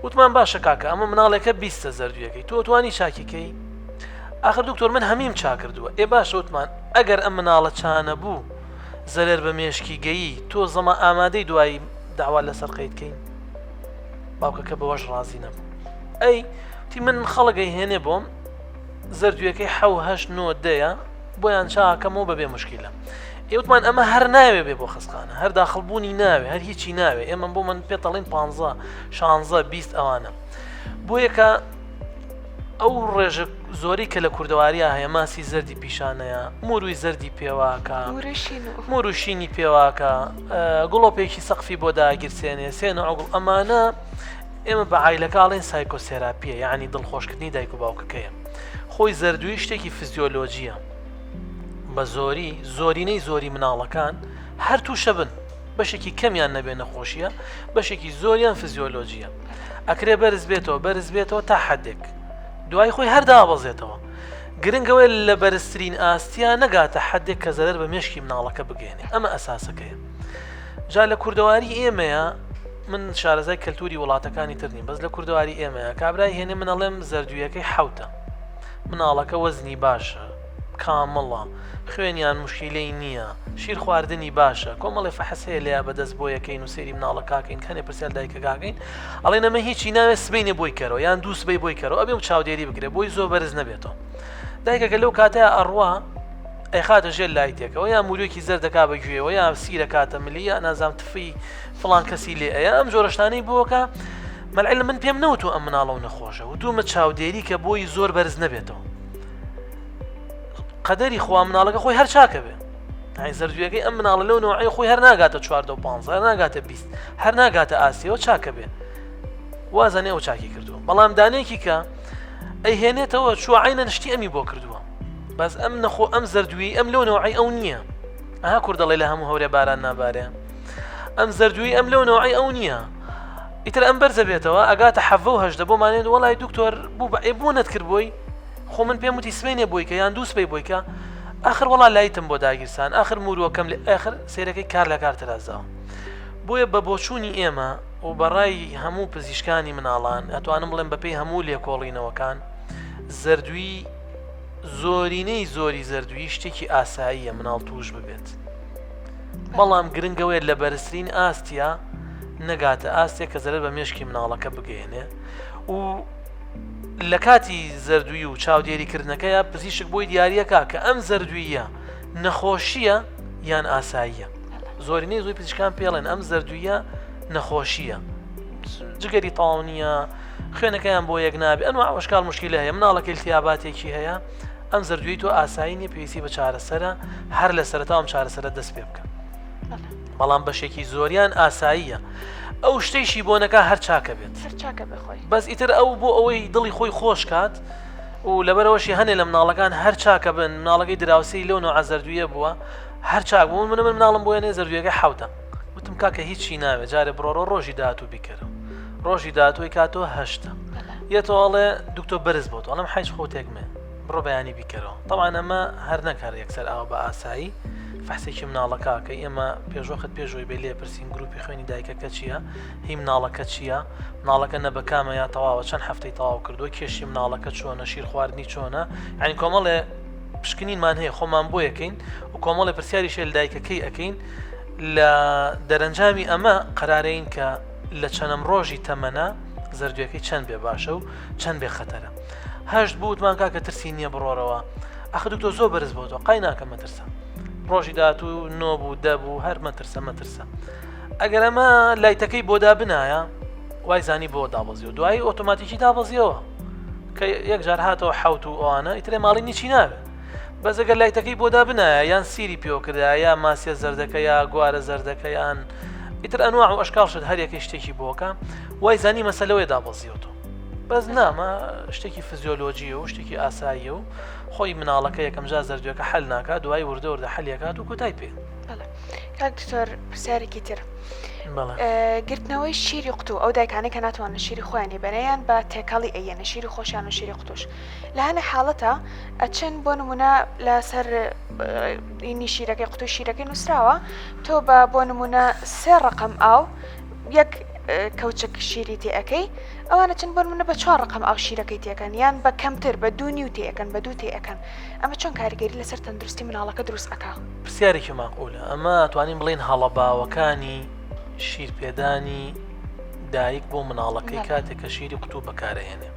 وتمان باشە کاکە ئەمە مناڵێکە بیستە زەردوویەکەی تۆ توانی چاکیکەی آخر دکتۆر من هەمیم چاکردووە ئێ باشە وتمان ئەگەر ئەم مناڵە چانە بوو زەرەر بە مێشکی گەیی تۆ زەما ئامادەی دوایی داوا لەسەر قەید کەین باوکەکە بەوەش ڕازی نەبوو ئەی تی من خەڵگەی هێنێ بۆم زەردویەکەی حەو هەشت نۆ دەیە بۆیان چاکەمەوە بەبێ مشکیلە ئێوتمان ئەمە هەر ناوێ بێ بۆ خەسخانە هەر داخڵبوونی ناوێ هەر هیچی ناوێ ئێمە بۆ من پێتەڵین پ شانزە 20 ئەوانە بۆ یەکە ئەو ڕێژە زۆری کە لە کوردەواریا هەیە ماسی زەردی پیشانەیە موروی زەردی پێواکە موروشینی پێواکە گوڵۆپێکی سەقفی بۆ داگیرسێنێ سێنە ئەوگڵ ئەمانە ئێمە بە عیلەکەڵێن سایکۆسێراپیە یعنی دڵخۆشکردنی دایک و باوکەکەیە خۆی زەردووی شتێکی فزیۆلۆجیە بە زۆری زۆرینەی زۆری مناڵەکان هەر تووشە بن بەشێکی کەمیان نەبێ نەخۆشیە بەشێکی زۆریان فزیۆلۆجیە ئەکرێ بەرز بێتەوە بەرز بێتەوە تا حدێک دوای خۆی هەر دابەزێتەوە گرنگەوەی لە بەرزترین ئاستیا نەگاتە حدێک کە زەرەر بە مێشکی مناڵەکە بگەێنێ ئەمە ئەساسەکەیە جا لە کوردەواری ئێمەیە من شارەزای کەلتوری وڵاتەکانی تر نیم بەس لە کوردەواری ئێمەیە کابرای هێنێ من ئەڵێم زەردویەکەی حوتە مناڵەکە وەزنی باشە کامڵە خوێنیان مشکیلەی نییە شیر خواردنی باشە کۆمەڵێ فەحس هەیە لەیا بەدەست بۆ یەکەین و سەیری مناڵەکەکەین کەنێ پرسیار دایکەکەکەین ئەڵێن ئەمە هیچی ناوێت سبەینێ بۆی کەرەوە یان دوو سبەی بۆی کەرەوە ئەبێ و چاودێری بکرێ بۆی زۆر بەرز نەبێتەوە دایکەکە لەو کاتەیە ئەڕوا ئەیخاتە ژێر لایتێکەوە یا موریەکی زەردەکا بە گوێوە یا سیرەکاتە ملی یا نازام تفی فڵان کەسی لێ ئەیە ئەم جۆرەشتانەی بۆکە. مەلعلم من پێم نەوتووە ئەم مناڵە و نەخۆشە وتومە چاودێری کە بۆی زۆر بەرز نەبێتەوە قەدەری خوا مناڵەکە خۆی هەر چاکە بێ ئای زەردویەکەی ئەم مناڵە لەو نەوعی خۆی هەر ناگاتە چواردە و پانزە هەر ناگاتە 20 هەر ناگاتە ئاسیەوە چاکە بێ وازانێ ئەو چاکی کردووە بەڵام دانێکی کە ئەیهێنێتەوە چوە عینەن شتی ئەمی بۆ کردووە بەس ئەم نەخۆ ئەم زەردووی ئەم لەو نەوعی ئەو نییە ئەها کورد دەڵێ لە هەموو هەورێ باران نابارێ ئەم زەردووی ئەم لەو نەوعی ئەو نییە ئیتر ئەم بەرزە بێتەوە ئەگاتە حەڤە و هەژدە بۆمانێن وەڵای دکتۆر بوو بە ئێ بۆ نەتکرد بۆی خۆ من پێم وتی سبەینێ بۆی کە یان دوو سبەی بۆی کە ئاخر وەڵا لایتم بۆ داگیرسان ئاخر موروەکەم لێ ئاخر سەیرەکەی کار لە کار ترازاوە بۆیە بە بۆچوونی ئێمە و بەڕای هەموو پزیشکانی مناڵان ئەتوانم بڵێم بەپێی هەموو لێکۆڵینەوەکان زەردووی زۆرینەی زۆری زەردووی شتێکی ئاساییە مناڵ توش ببێت بەڵام گرنگەوەیە لە بەرزترین ئاستیا نەگاتە ئاستێک کە زەرەر بە مێشکی مناڵەکە بگەیەنێ و لە کاتی زەردووی و چاودێری کردنەکەیا پزیشک بۆی دیاریەکا کە ئەم زەردوویە نەخۆشیە یان ئاساییە زۆرینەی زۆی پزیشکان پێڵێن ئەم زەردوویە نەخۆشیە جگەری تەواو نییە خوێنەکەیان بۆ یەک نابێ ئەنوا ئەوشکال مشکلە هەیە مناڵەکە التیاباتێکی هەیە ئەم زەردووی تۆ ئاسایی نیە پێویستی بە چارەسەرە هەر لە سەرەتا ئەم چارەسەرە دەست پێ بکە بەڵام بەشێکی زۆریان ئاساییە ئەو شتەیشی بۆ نەکا هەر چاکە بێت هەر چاکە بێ خۆی بەس ئیتر ئەو بۆ ئەوەی دڵی خۆی خۆش کات و لەبەرەوەشی هەنێ لە مناڵەکان هەر چاکە بن مناڵەکەی دراوسێی لەو نوعە زەردوویە بووە هەر چاک بوون من من مناڵم بۆیە نێ زەردوویەکە حوتە وتم کاکە هیچی ناوێ جارێ بڕۆڕۆ ڕۆژی داهاتوو بیکەرەوە ڕۆژی داهاتووی کاتەوە هەشتە یەتەوە ئەڵێ دکتۆ بەرز بۆ ئەڵم حیچ خۆ تێکمێ بڕۆ بەیانی بیکەرەوە تەبعەن ئەمە هەر نەک هەر یەکسەر ئاوا بە ئاسایی فەحسێکی مناڵەکە کە ئێمە پێشوەخت پێشەوەی بێ لێ پرسین گروپی خوێنی دایکەکە چییە هی مناڵەکە چییە مناڵەکە نەبەکامە یا تەواوە چەند هەفتەی تەواو کردووە کێشی مناڵەکە چۆنە شیر خواردنی چۆنە یعنی کۆمەڵێ پشکنینمان هەیە خۆمان بۆ یەکەین و کۆمەڵی پرسیاری شێل دایکەکەی ئەەکەین لە دەرەنجامی ئەمە قەرارەین کە لە چەنەم ڕۆژی تەمەنە زەردویەکەی چەند بێ باشە و چەند بێ خەتەرە هەشت بوو وتمان کاکە ترسی نییە بڕۆرەوە ئەخ دکتۆر زۆر بەرز بۆتەوە قای ناکە مەترسە ڕۆژی داهاتوو نۆ بوو دە بوو هەر مەترسە مەترسە ئەگەر ئەمە لایتەکەی بۆ دابنایە وای زانی بۆ دابەزیەوە دوایی ئۆتۆماتیکی دابەزیەوە کە یەکجار هاتەوە حوت و ئەوانە ئیترێ ماڵی نیچی ناوێت بەس ئەگەر لایتەکەی بۆ دابنایە یان سیری پێوە کردایە یا ماسیە زەردەکە یا گوارە زەردەکە یان ئیتر ئەنواع و ئەشکال شت هەریەکەی شتێکی بۆکە وای زانی مەسەلەوەی دابەزیەوە بەس نامە شتێکی فزیۆلۆجیە و شتێکی ئاساییە و خۆی مناڵەکە یەکەم جار زەردوێکە حل ناکات دوای وردە وردە حەلیەکات و کۆتای پێ. کاک دکتۆر پرسیارێکی تر گرتنەوەی شیری قوتو ئەو دایکانەی کە ناتوانن شیری خۆیانی بەنەیان بە تێکەڵی ئەیەنە شیری خۆشیان و شیری قوتوش لە هەنێ حاڵەتە ئەچن بۆ نمونە لەسەر ئینی شیرەکەی قوتو شیرەکەی نووسراوە تۆ بە بۆ نمونە سێ ڕقم ئاو یەک کەوچک شیری تێ ئەکەی ئەوانە چن بۆ نمونە بە چوار ڕقم ئاو شیرەکەی تێکەن یان بە کەمتر بە دوو نیو تێەکەن بە دوو تێەکەن ئەمە چۆن کاریگەری لەسەر تەندروستی مناڵەکە دروست ئەکا؟ پرسیارێکی ماقولە ئەمە توانین بڵێین هەڵە باوەکانی شیرپێدانی دایک بۆ مناڵەکەی کاتێک کە شیری قوتوو بەکارەهێنێ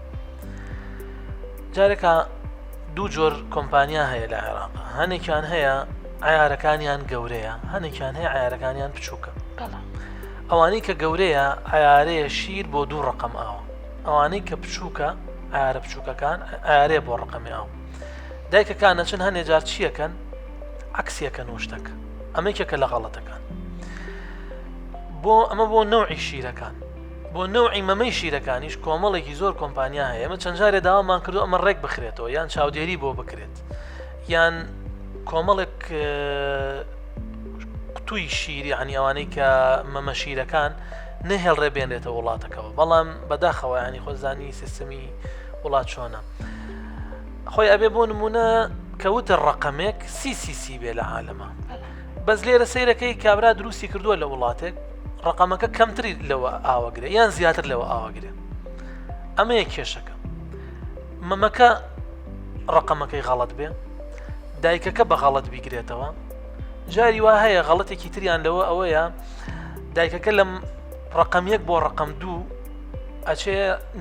جارێکە دوو جۆر کۆمپانیا هەیە لە عێراق هەنێکیان هەیە عیارەکانیان گەورەیە هەنێکیان هەیە عیارەکانیان بچووکە ئەوانەی کە گەورەیە عیارەیە شیر بۆ دوو ڕقم ئاوە ئەوانەی کە بچووکە عیارە بچووکەکان عیارەیە بۆ ڕقەمی ئاو دایکەکان نەچن هەنێ جار چیەکەن عکسیەکەن و شتەکە ئەمەکێکە لە غەڵەتەکان بۆ ئەمە بۆ نەوعی شیرەکان بۆ نەوعی مەمەی شیرەکانیش کۆمەڵێکی زۆر کۆمپانیا هەیە ئەمە چەند جارێ داوامان کردو ئەمە ڕێک بخرێتەوە یان چاودێری بۆ بکرێت یان کۆمەڵێک قوتوی شیر یعنی ئەوانەی کە مەمە شیرەکان نەهێڵرێ بێنرێتە وڵاتەکەەوە بەڵام بەداخەوە ینی خۆزانی سیستمی وڵات چۆنە خۆی ئەبێ بۆ نمونە کەوتە ڕقەمێک سیسیسی بێ لە عالەمە بەس لێرە سەیرەکەی کابرا دروستی کردووە لە وڵاتێک ڕقەمەکە کەمتری لەوە ئاوەگرێ یان زیاتر لەوە ئاوەگرێ ئەمەیە کێشەکە مەمەکە ڕقەمەکەی غەڵت بێ دایکەکە بە غەڵت بیگرێتەوە جاری وا هەیە غەڵەتێکی تریان لەوە ئەوەیە دایکەکە لەم ڕقم یەک بۆ ڕقم دوو ئەچێ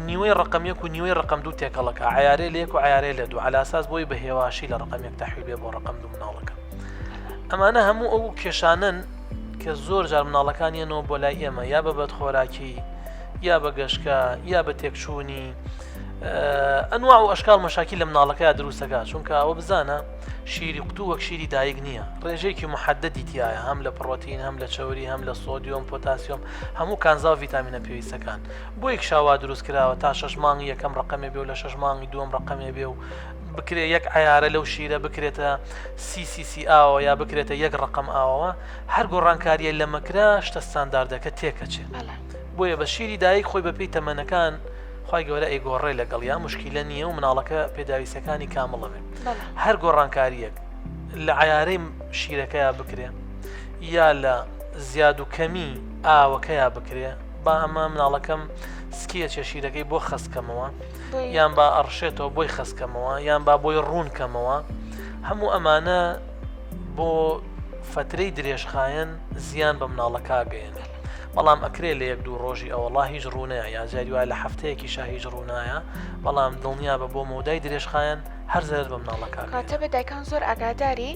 نیوەی ڕقم یەک و نیوەی ڕقم دوو تێکەڵەکە عیارێ لە یەک و عیارێ لە دوو علاساس بۆی بە هێواشی لە ڕقم یەک تەحویل بێ بۆ ڕقم دوو مناڵەکە ئەمانە هەموو ئەو کێشانن کە زۆر جار مناڵەکان یەنەوە بۆ لای ئێمە یا بە بەدخۆراکی یا بە گەشکە یا بە تێکچوونی ئەنواع و ئەشکال مەشاکی لە مناڵەکەیا دروستەکە چونکە ئەوە بزانە شیری قوتوو وەک شیری دایک نییە ڕێژەیەکی محددی تایە هەم لە پڕۆتین هەم لە چەوری هەم لە سۆدیۆم پۆتاسیۆم هەموو کانزا و ڤیتامینە پێویستەکان بۆ یەکشاوا دروست کراوە تا شەش مانگی یەکەم ڕقەمێ بێ و لە شەش مانگی دووەم ڕقەمێ بێ و بکرێ یەک عیارە لەو شیرە بکرێتە سی سی سی ئاوە یا بکرێتە یەک ڕقم ئاوەوە هەر گۆڕانکاریە لە مەکرا شتە ستانداردەکە تێکەچێ بۆیە بە شیری دایک خۆی بەپێی تەمەنەکان خوای گەورە ئەیگۆڕێ لەگەڵیا موشکیلە نییە و مناڵەکە پێداویستەکانی کامڵ ئەبێ هەر گۆڕانکاریەک لە عیارەی شیرەکەیا بکرێ یا لە زیاد و کەمی ئاوەکەیا بکرێ با ئەمە مناڵەکەم سکیە چێ شیرەکەی بۆ خەستکەمەوە یان با ئەڕشێتەوە بۆی خەستکەمەوە یان با بۆی ڕوون کەمەوە هەموو ئەمانە بۆ فترەی درێژخایەن زیان بە مناڵەکە گەیەنێت بەڵام ئەکرێ لە یەک دوو ڕۆژی ئەوەڵا هیچ ڕوونەیە یا جاری وایە لە هەفتەیەکیشا هیچ ڕوونایە بەڵام دڵنیابە بۆ مەودای درێژخایەن هەر زەرەر بە مناڵەکە ئەگەیەنێت. کەواتە بێ دایکان زۆر ئاگاداری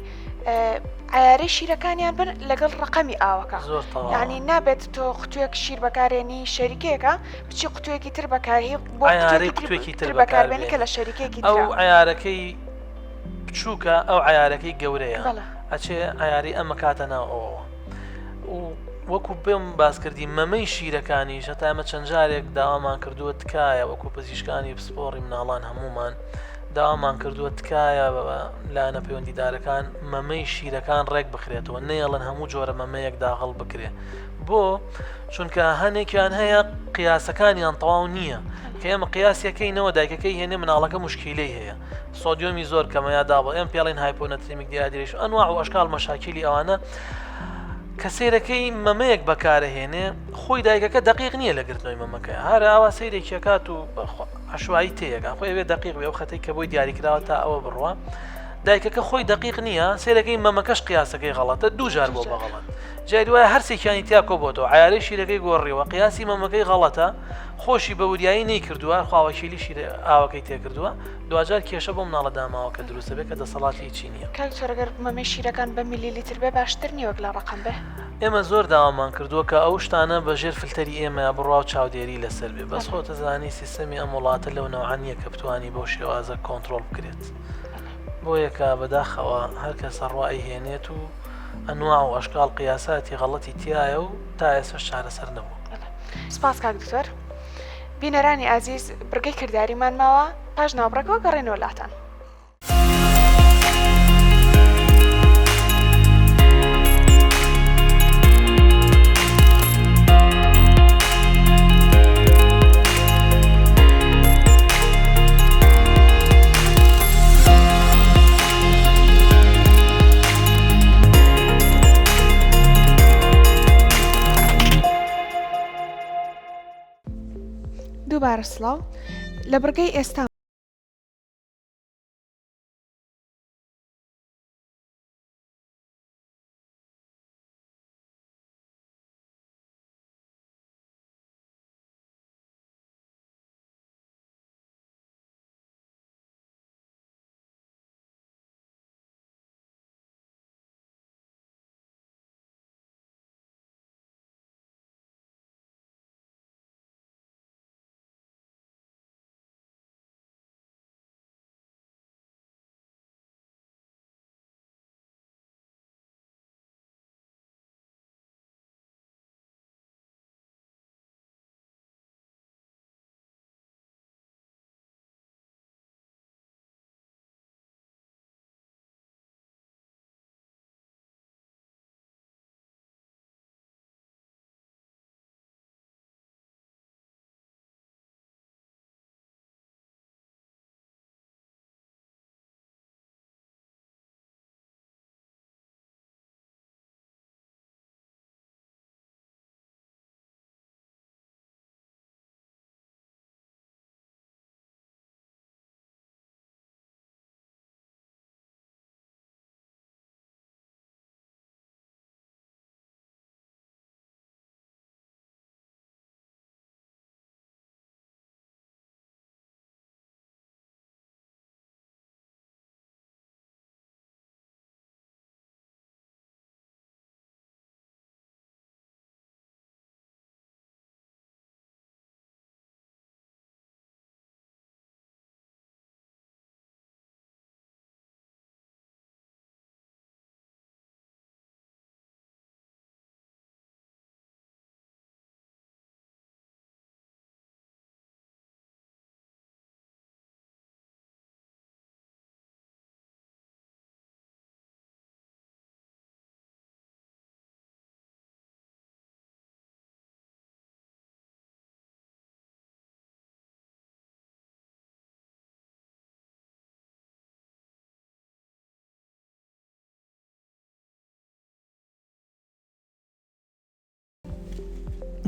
عەیارەی شیرەکانیان بن لەگەڵ ڕەقەمی ئاوەکە زۆر تەواوە. یانی نابێت تۆ قوتوێک شیر بەکارێنی شەریکەیەکە بچی قوتوێکی تر بەکارهی بۆ عەیارەی قوتوێکی قوتوێکی تر تر بەکاربێنی کە بەکاربێنی لە شەریکەیەکی ئەو ترە. عەیارەکەی بچووکە ئەو عەیارەکەی گەورەیە بەڵێ. ئەچێ عەیارەی ئەمە کاتە ناو ئەوەوە. و وەکو پێم باس کردی مەمەی شیرەکانیش هەتا ئێمە چەند جارێک داوامان کردووە تکایە وەکو پزیشکانی پسپۆڕی مناڵان هەمومان داوامان کردووە تکایە بە لایەنە پەیوەندیدارەکان مەمەی شیرەکان ڕێک بخرێتەوە نەیەڵن هەموو جۆرە مەمەیەک داغڵ بکرێ بۆ چونکە هەنێکیان هەیە قیاسەکانیان تەواو نییە کە ئێمە قیاسەکەینەوە دایکەکەی هێنێ مناڵەکە مشکیلەی هەیە سۆدیۆمی زۆر کەمە یا دابڵ ئێم پێڵین hyponatremic dehydration ئەنواع و ئەشکال مەشاکیلی ئەوانە کە سەیرەکەی مەمەیەک بەکارەهێنێ خۆی دایکەکە دەقیق نییە لە گرتنەوەی مەمەکە هەر ئاوا سەیرێکیەکات و عشوایی تێیەکە خۆی ئەوێ دەقیق بێ ئەو خەتەی کە بۆی دیاریکراوە تا ئەوە بڕوە دایکەکە خۆی دەقیق نییە سەیرەکەی مەمەکەش قیاسەکەی غەڵەتە دوو جار بۆ بەغەڵەت جاری وایە هەرسێکیانی تیا کۆبۆتەوە عیارەی شیرەکەی گۆڕیوە قیاسی مەمەکەی غەڵەتە خۆشی بە وریایی نەیکردووە خواوەکیلی شیر ئاوەکەی تێکردووە دواجار کێشە بۆ مناڵە داماوەکە دروست دەبێت کە دەسەڵاتی هیچی نییە. کاک دکتۆر ئەگەر مەمەی شیرەکان بە میلی لیتر بێ باشتر نیە وەک لە ڕەقەم بێ؟ ئێمە زۆر داوامان کردووە کە ئەو شتانە بە ژێر فلتەری ئێمەیا بڕوا و چاودێری لەسەر بێ بەس خۆت ئەزانی سیستەمی ئەم وڵاتە لەو نەوعە نییە کە بتوانی بەو شێوازە کۆنتڕۆڵ بکرێت بۆیە کە بەداخەوە هەر کەس ئەڕوا ئەیهێنێت و ئەنواع و ئەشکاڵ قیاساتی غەڵەتی تیایە و تا ئێستاش چارەسەر نەبووە. سپاس کاک دکتۆر. بینەرانی ئازیز بڕگەی کرداریمان ماوە پاش ناوبڕەکەوە گەڕێنەوە لاتان. دووبارە سڵاو لە بڕگەی ئێستا.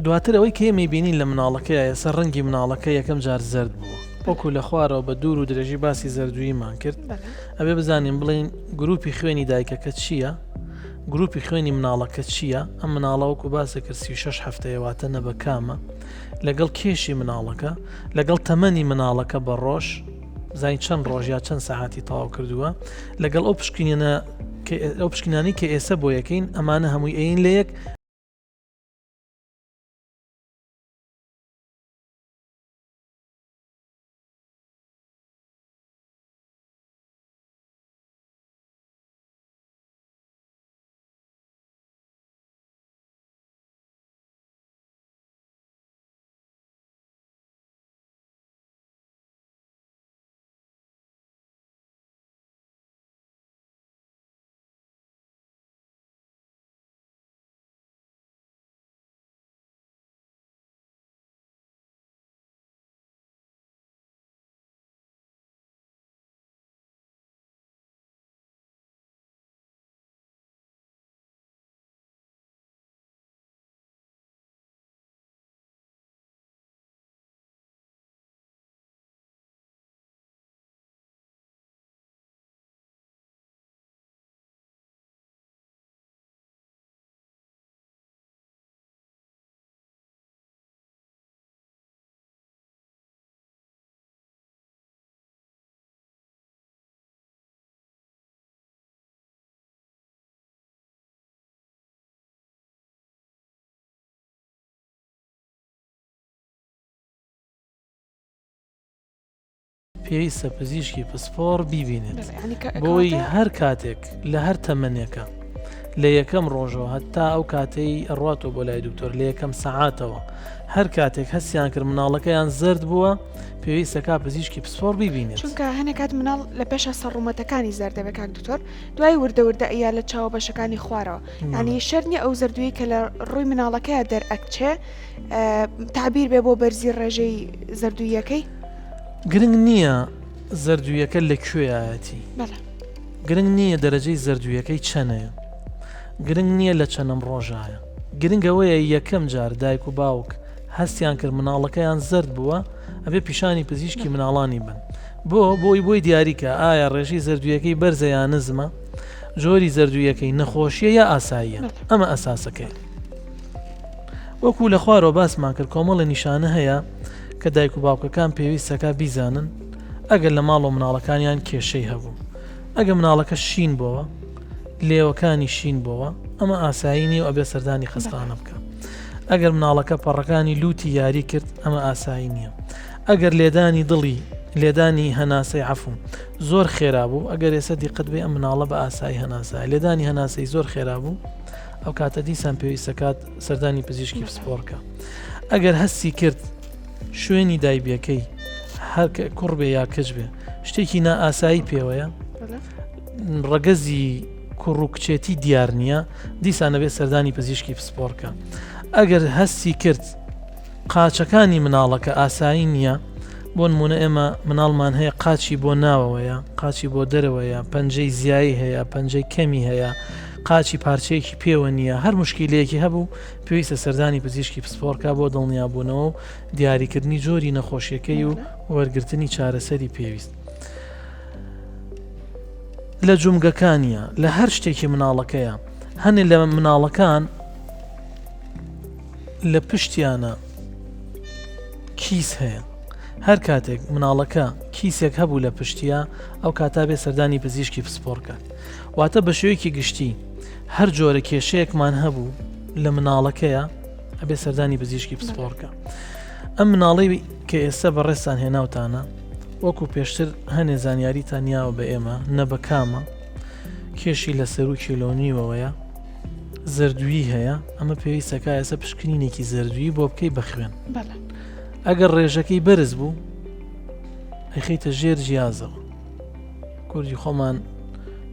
دواتر ئەوەی کە ئێمەی بینین لە مناڵەکەیا ئێستا ڕەنگی مناڵەکە یەکەم جار زەرد بووە وەکو لە خوارەوە بە دوور و درێژی باسی زەردوویمان کرد ئەبێ بزانین بڵین گروپی خوێنی دایکەکە چییە گروپی خوێنی مناڵەکە چییە ئەم مناڵە وەکو باسە کرد 36 هەفتەیە واتە نەبەکامە لەگەڵ کێشی مناڵەکە لەگەڵ تەمەنی مناڵەکە بە ڕۆژ بزانین چەند ڕۆژ یا چەند سەعاتی تەواو کردووە لەگەڵ ئەو پشکینە ئەو پشکینانی کە ئێستا بۆ یەکەین ئەمانە هەمووی ئەین لە یەک پێویستە پزیشکی پسپۆڕ بیبینێت بۆی هەر کاتێک لە هەر تەمەنێکە لە یەکەم ڕۆژەوە هەتا ئەو کاتەی ئەڕاتەوە بۆ لای دکتۆر لە یەکەم سەعاتەوە هەر کاتێک هەستیان کرد مناڵەکەیان زرد بووە پێویستەکە پزیشکی پسپۆڕ بیبینێت چونکە هەنێک کات مناڵ لە پێشە سەر ڕوومەتەکانی زەردەبێ کاک دکتۆر دوای وردە وردە ئەیا لە چاوە بەشەکانی خوارەوە ینی شەر نیە ئەو زەردووی کە لە ڕووی مناڵەکەی دەرئەکچێ تعبیر بێ بۆ بەرزی ڕێژەی زەردوویەکەی گرنگ نییە زەردوویەکە لە کوێیایەتی گرنگ نییە دەرەجەی زەردوویەکەی چەنەیە گرنگ نییە لە چەنەم ڕۆژایە گرنگ ئەوەیە یەکەم جار دایک و باوک هەستیان کرد مناڵەکەیان زەرد بووە ئەبێ پیشانی پزیشکی مناڵانی بن بۆ بۆی بۆی دیاریکە ئایا ڕێژەی زەردوویەکەی بەرزە یا نزمە جۆری زەردوویەکەی نەخۆشیە یا ئاساییە ئەمە ئەساسەکەی وەکو لە خوارەوە باسمان کرد کۆمەڵە نیشانە هەیە کە دایک و باوکەکان پێویستەکە بیزانن ئەگەر لە ماڵەوە مناڵەکانیان کێشەی هەبوو ئەگە مناڵەکە شین بۆوە لێوەکانی شین بۆوە ئەمە ئاسایی نیە و ئەبێ سەردانی خەستانە بکە ئەگەر مناڵەکە پەڕەکانی لوتی یاری کرد ئەمە ئاسایی نییە ئەگەر لێدانی دڵی لێدانی هەناسەی عفو زۆر خێرا بوو ئەگەر ئێستا دیقەت بێ ئەم مناڵە بە ئاسایی هەناسە لێدانی هەناسەی زۆر خێرا بوو ئەو کاتە دیسان پێویستەکات سەردانی پزیشکی پسپۆڕکە ئەگەر هەستی کرد شوێنی دایبیەکەی هەر کوڕ بێ یا کچ بێ شتێکی نائاسایی پێوەیە ڕەگەزی کوڕ و کچێتی دیار نییە دیسان ئەبێ سەردانی پزیشکی پسپۆڕکە ئەگەر هەستی کرد قاچەکانی مناڵەکە ئاسایی نییە بۆ نمونە ئێمە مناڵمان هەیە قاچی بۆ ناوەوەیە قاچی بۆ دەرەوەیە پەنجەی زیایی هەیە پەنجەی کەمی هەیە قاچی پارچەیەکی پێوە نییە هەر مشکیلەیەکی هەبوو پێویستە سەردانی پزیشکی پسپۆڕکە بۆ دڵنیابوونەوە و دیاریکردنی جۆری نەخۆشیەکەی و وەرگرتنی چارەسەری پێویست. لە جومگەکانیا لە هەر شتێکی مناڵەکەیە هەنێ لە مناڵەکان لە پشتیانە کیس هەیە هەر کاتێک مناڵەکە کیسێک هەبوو لە پشتیا ئەو کاتا بێ سەردانی پزیشکی پسپۆڕکات واتە بە شێوەیەکی گشتی هەر جۆرە کێشەیەکمان هەبوو لە مناڵەکەیە ئەبێ سەردانی پزیشکی پسپۆڕکە ئەم مناڵی کە ئێستا بەڕێزتان هێناوتانە وەکو پێشتر هەنێ زانیاریتان یاوە بە ئێمە نە بە کامە کێشی لە سەرو کیلۆ نیوەوەیە زەردووی هەیە ئەمە پێویستەکە ئێستا پشکنینێکی زەردووی بۆ بکەی بە خوێن ئەگەر ڕێژەکەی بەرز بوو ئەخیتە ژێر جیازەوە کوردی خۆمان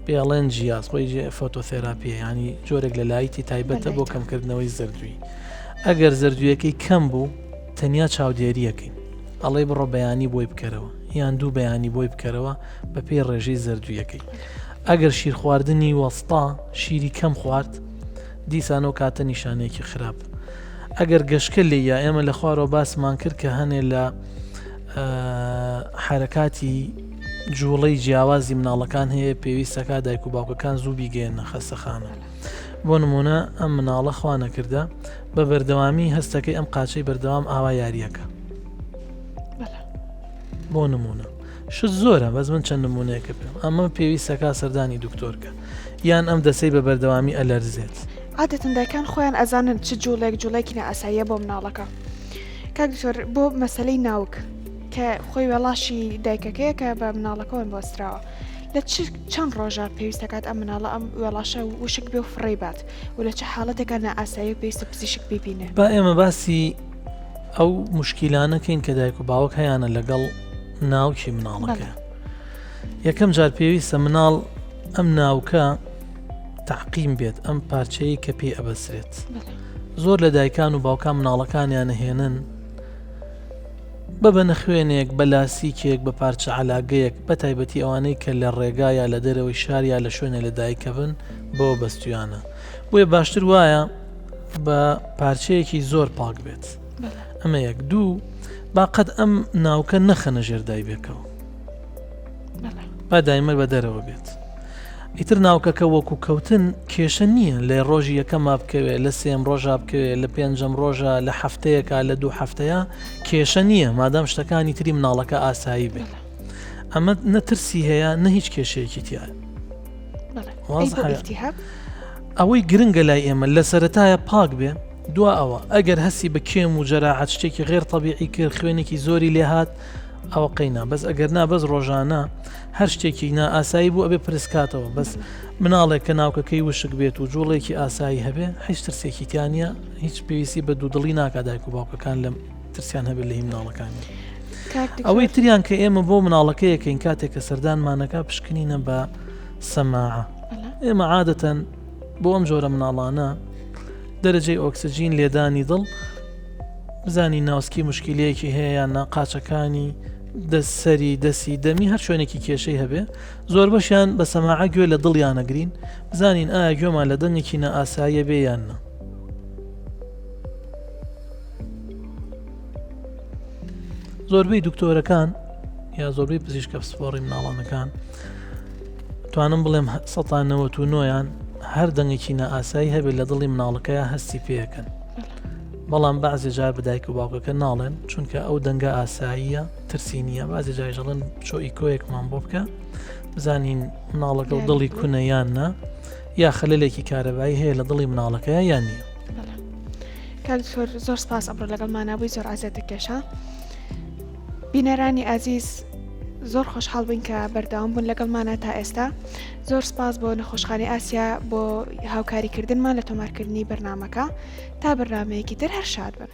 پێڵێن جیاز خۆی فۆتۆثێراپیە ینی جۆرێک لە light ی تایبەتە بۆ کەمکردنەوەی زەردووی ئەگەر زەردوویەکەی کەم بوو تەنیا چاودێریەکەین ئەڵێ بڕۆ بەیانی بۆی بکەرەوە یان دوو بەیانی بۆی بکەرەوە بە پێی ڕێژەی زەردوویەکەی ئەگەر شیر خواردنی وەستا شیری کەم خوارد دیسانەوە کاتە نیشانەیەکی خراپ. ئەگەر گەشکە لێیا ئێمە لە خوارەوە باسمان کرد کە هەنێ لە حرەکاتی جوڵەی جیاوازی مناڵەکان هەیە پێویستەکە دایک و باوکەکان زوو بیگەێنە خەستەخانە بۆ نمونە ئەم مناڵە خوا نەکردە بە بەردەوامی هەستەکەی ئەم قاچەی بەردەوام ئاوا یاریەکە بۆ نمونە شت زۆرە بەس من چەند نمونەیەکە پێم ئەمە پێویستەکە سەردانی دکتۆرکە یان ئەم دەسەی بە بەردەوامی ئەلەرزێت. عادەتەن دایکان خۆیان ئەزانن چ جوڵێک جوڵێکی نائاساییە بۆ مناڵەکە کاک دکتۆر بۆ مەسەلەی ناوک کە خۆی وێڵاشی دایکەکەیە کە بە مناڵەکەوەن بەستراوە لە چ چەند ڕۆژە پێویستەکات ئەم مناڵە ئەم وێڵاشە وشک بێ و فڕێی بات و لە چ حاڵەتێکا نائاسایی و پێویستە پزیشک بیبینێ؟ با ئێمە باسی ئەو موشکیلانە کەین کە دایک و باوک هەیانە لەگەڵ ناوکی مناڵەکە یەکەم جار پێویستە مناڵ ئەم ناوکە تەعقیم بێت ئەم پارچەیە کە پێی ئەبەسرێت زۆر لە دایکان و باوکان مناڵەکانیان نەهێنن بە بەنە خوێنێک بە لاسیکێک بە پارچە علاگەیەک بە تایبەتی ئەوانەی کە لە ڕێگا یا لە دەرەوەی شار یا لە شوێنە لە دایکە بن بۆ بەستویانە بۆیە باشتر وایە بە پارچەیەکی زۆر پاک بێت ئەمە یەک دوو با قەت ئەم ناوکە نەخەنە ژێر دایبێکەوە با دایمە بە دەرەوە بێت ئیتر ناوکەکە وەکو کەوتن کێشە نییە لە ڕۆژی یەکەما بکەوێ لە سێم ڕۆژا بکەوێ لە پێنجەم ڕۆژە لە هەفتەیەکە لە دوو هەفتەیە کێشە نییە مادام شتەکانی تری مناڵەکە ئاسایی بێت ئەمە نەترسی هەیە نە هیچ کێشەیەکی تایە ئەوەی گرنگە لای ئێمە لە سەرەتایە پاک بێ دوا ئەوە ئەگەر هەستی بە کێم و جەراحەت شتێکی غێر تەبیعی کرد خوێنێکی زۆری لێهات ئەوە قەینا بەس ئەگەر نا بەس ڕۆژانە هەر شتێکی نا ئاسایی بوو ئەبێ پرسکاتەوە بەس مناڵێک کە ناوکەکەی وشک بێت و جوڵێکی ئاسایی هەبێ هیچ ترسێکی تیانە هیچ پێویستی بە دوودڵی ناکا دایک و باوکەکان لەم ترسیان هەبێت لە هی مناڵەکانی ئەوەی تریان کە ئێمە بۆ مناڵەکەیەکەین کاتێک کە سەردانمانەکە پشکنینە بە سەماعە ئێمە عادەتەن بۆ ئەم جۆرە مناڵانە دەرەجەی ئۆکسجین لێدانی دڵ بزانی ناوسکی مشکلەیەکی هەیە یان نا قاچەکانی دەست سەری دەسی دەمی هەر شوێنێکی کێشەی هەبێ زۆربەشیان بە سەماعە گوێ لە دڵیانەگرین بزانین ئایا گوێمان لە دەنگێکی نائاساییە بێ یان نا. زۆربەی دکتۆرەکان یا زۆربەی پزیشکە پسپۆڕی مناڵانەکان توانم بڵێم سەتانەوە و نۆیان هەر دەنگێکی نائاسایی هەبێت لە دڵی مناڵەکەی هەستی پێەکەن بەڵام بەعزێ جار بە دایک و باوکەکە ناڵێن چونکە ئەو دەنگە ئاساییە ترسی نییە بازێ جاریش دەڵێن بچۆ ئیکۆیەکمان بۆ بکە بزانین مناڵەکە و دڵی کونە یان نا یا خەلەلێکی کارەبایی هەیە لە دڵی مناڵەکەیە یان نییە. کاک دکتۆر زۆر سپاس ئەمڕۆ لەگەڵمانا بووی زۆر عەزێتت کێشا. بینەرانی ئازیز زۆر خۆشحاڵ بووین کە بەردەوام بوون لەگەڵمانە تا ئێستا زۆر سپاس بۆ نەخۆشخانەی ئاسیا بۆ هاوکاریکردنمان لە تۆمارکردنی بەرنامەکە تا بەرنامەیەکی تر هەر شاد بن.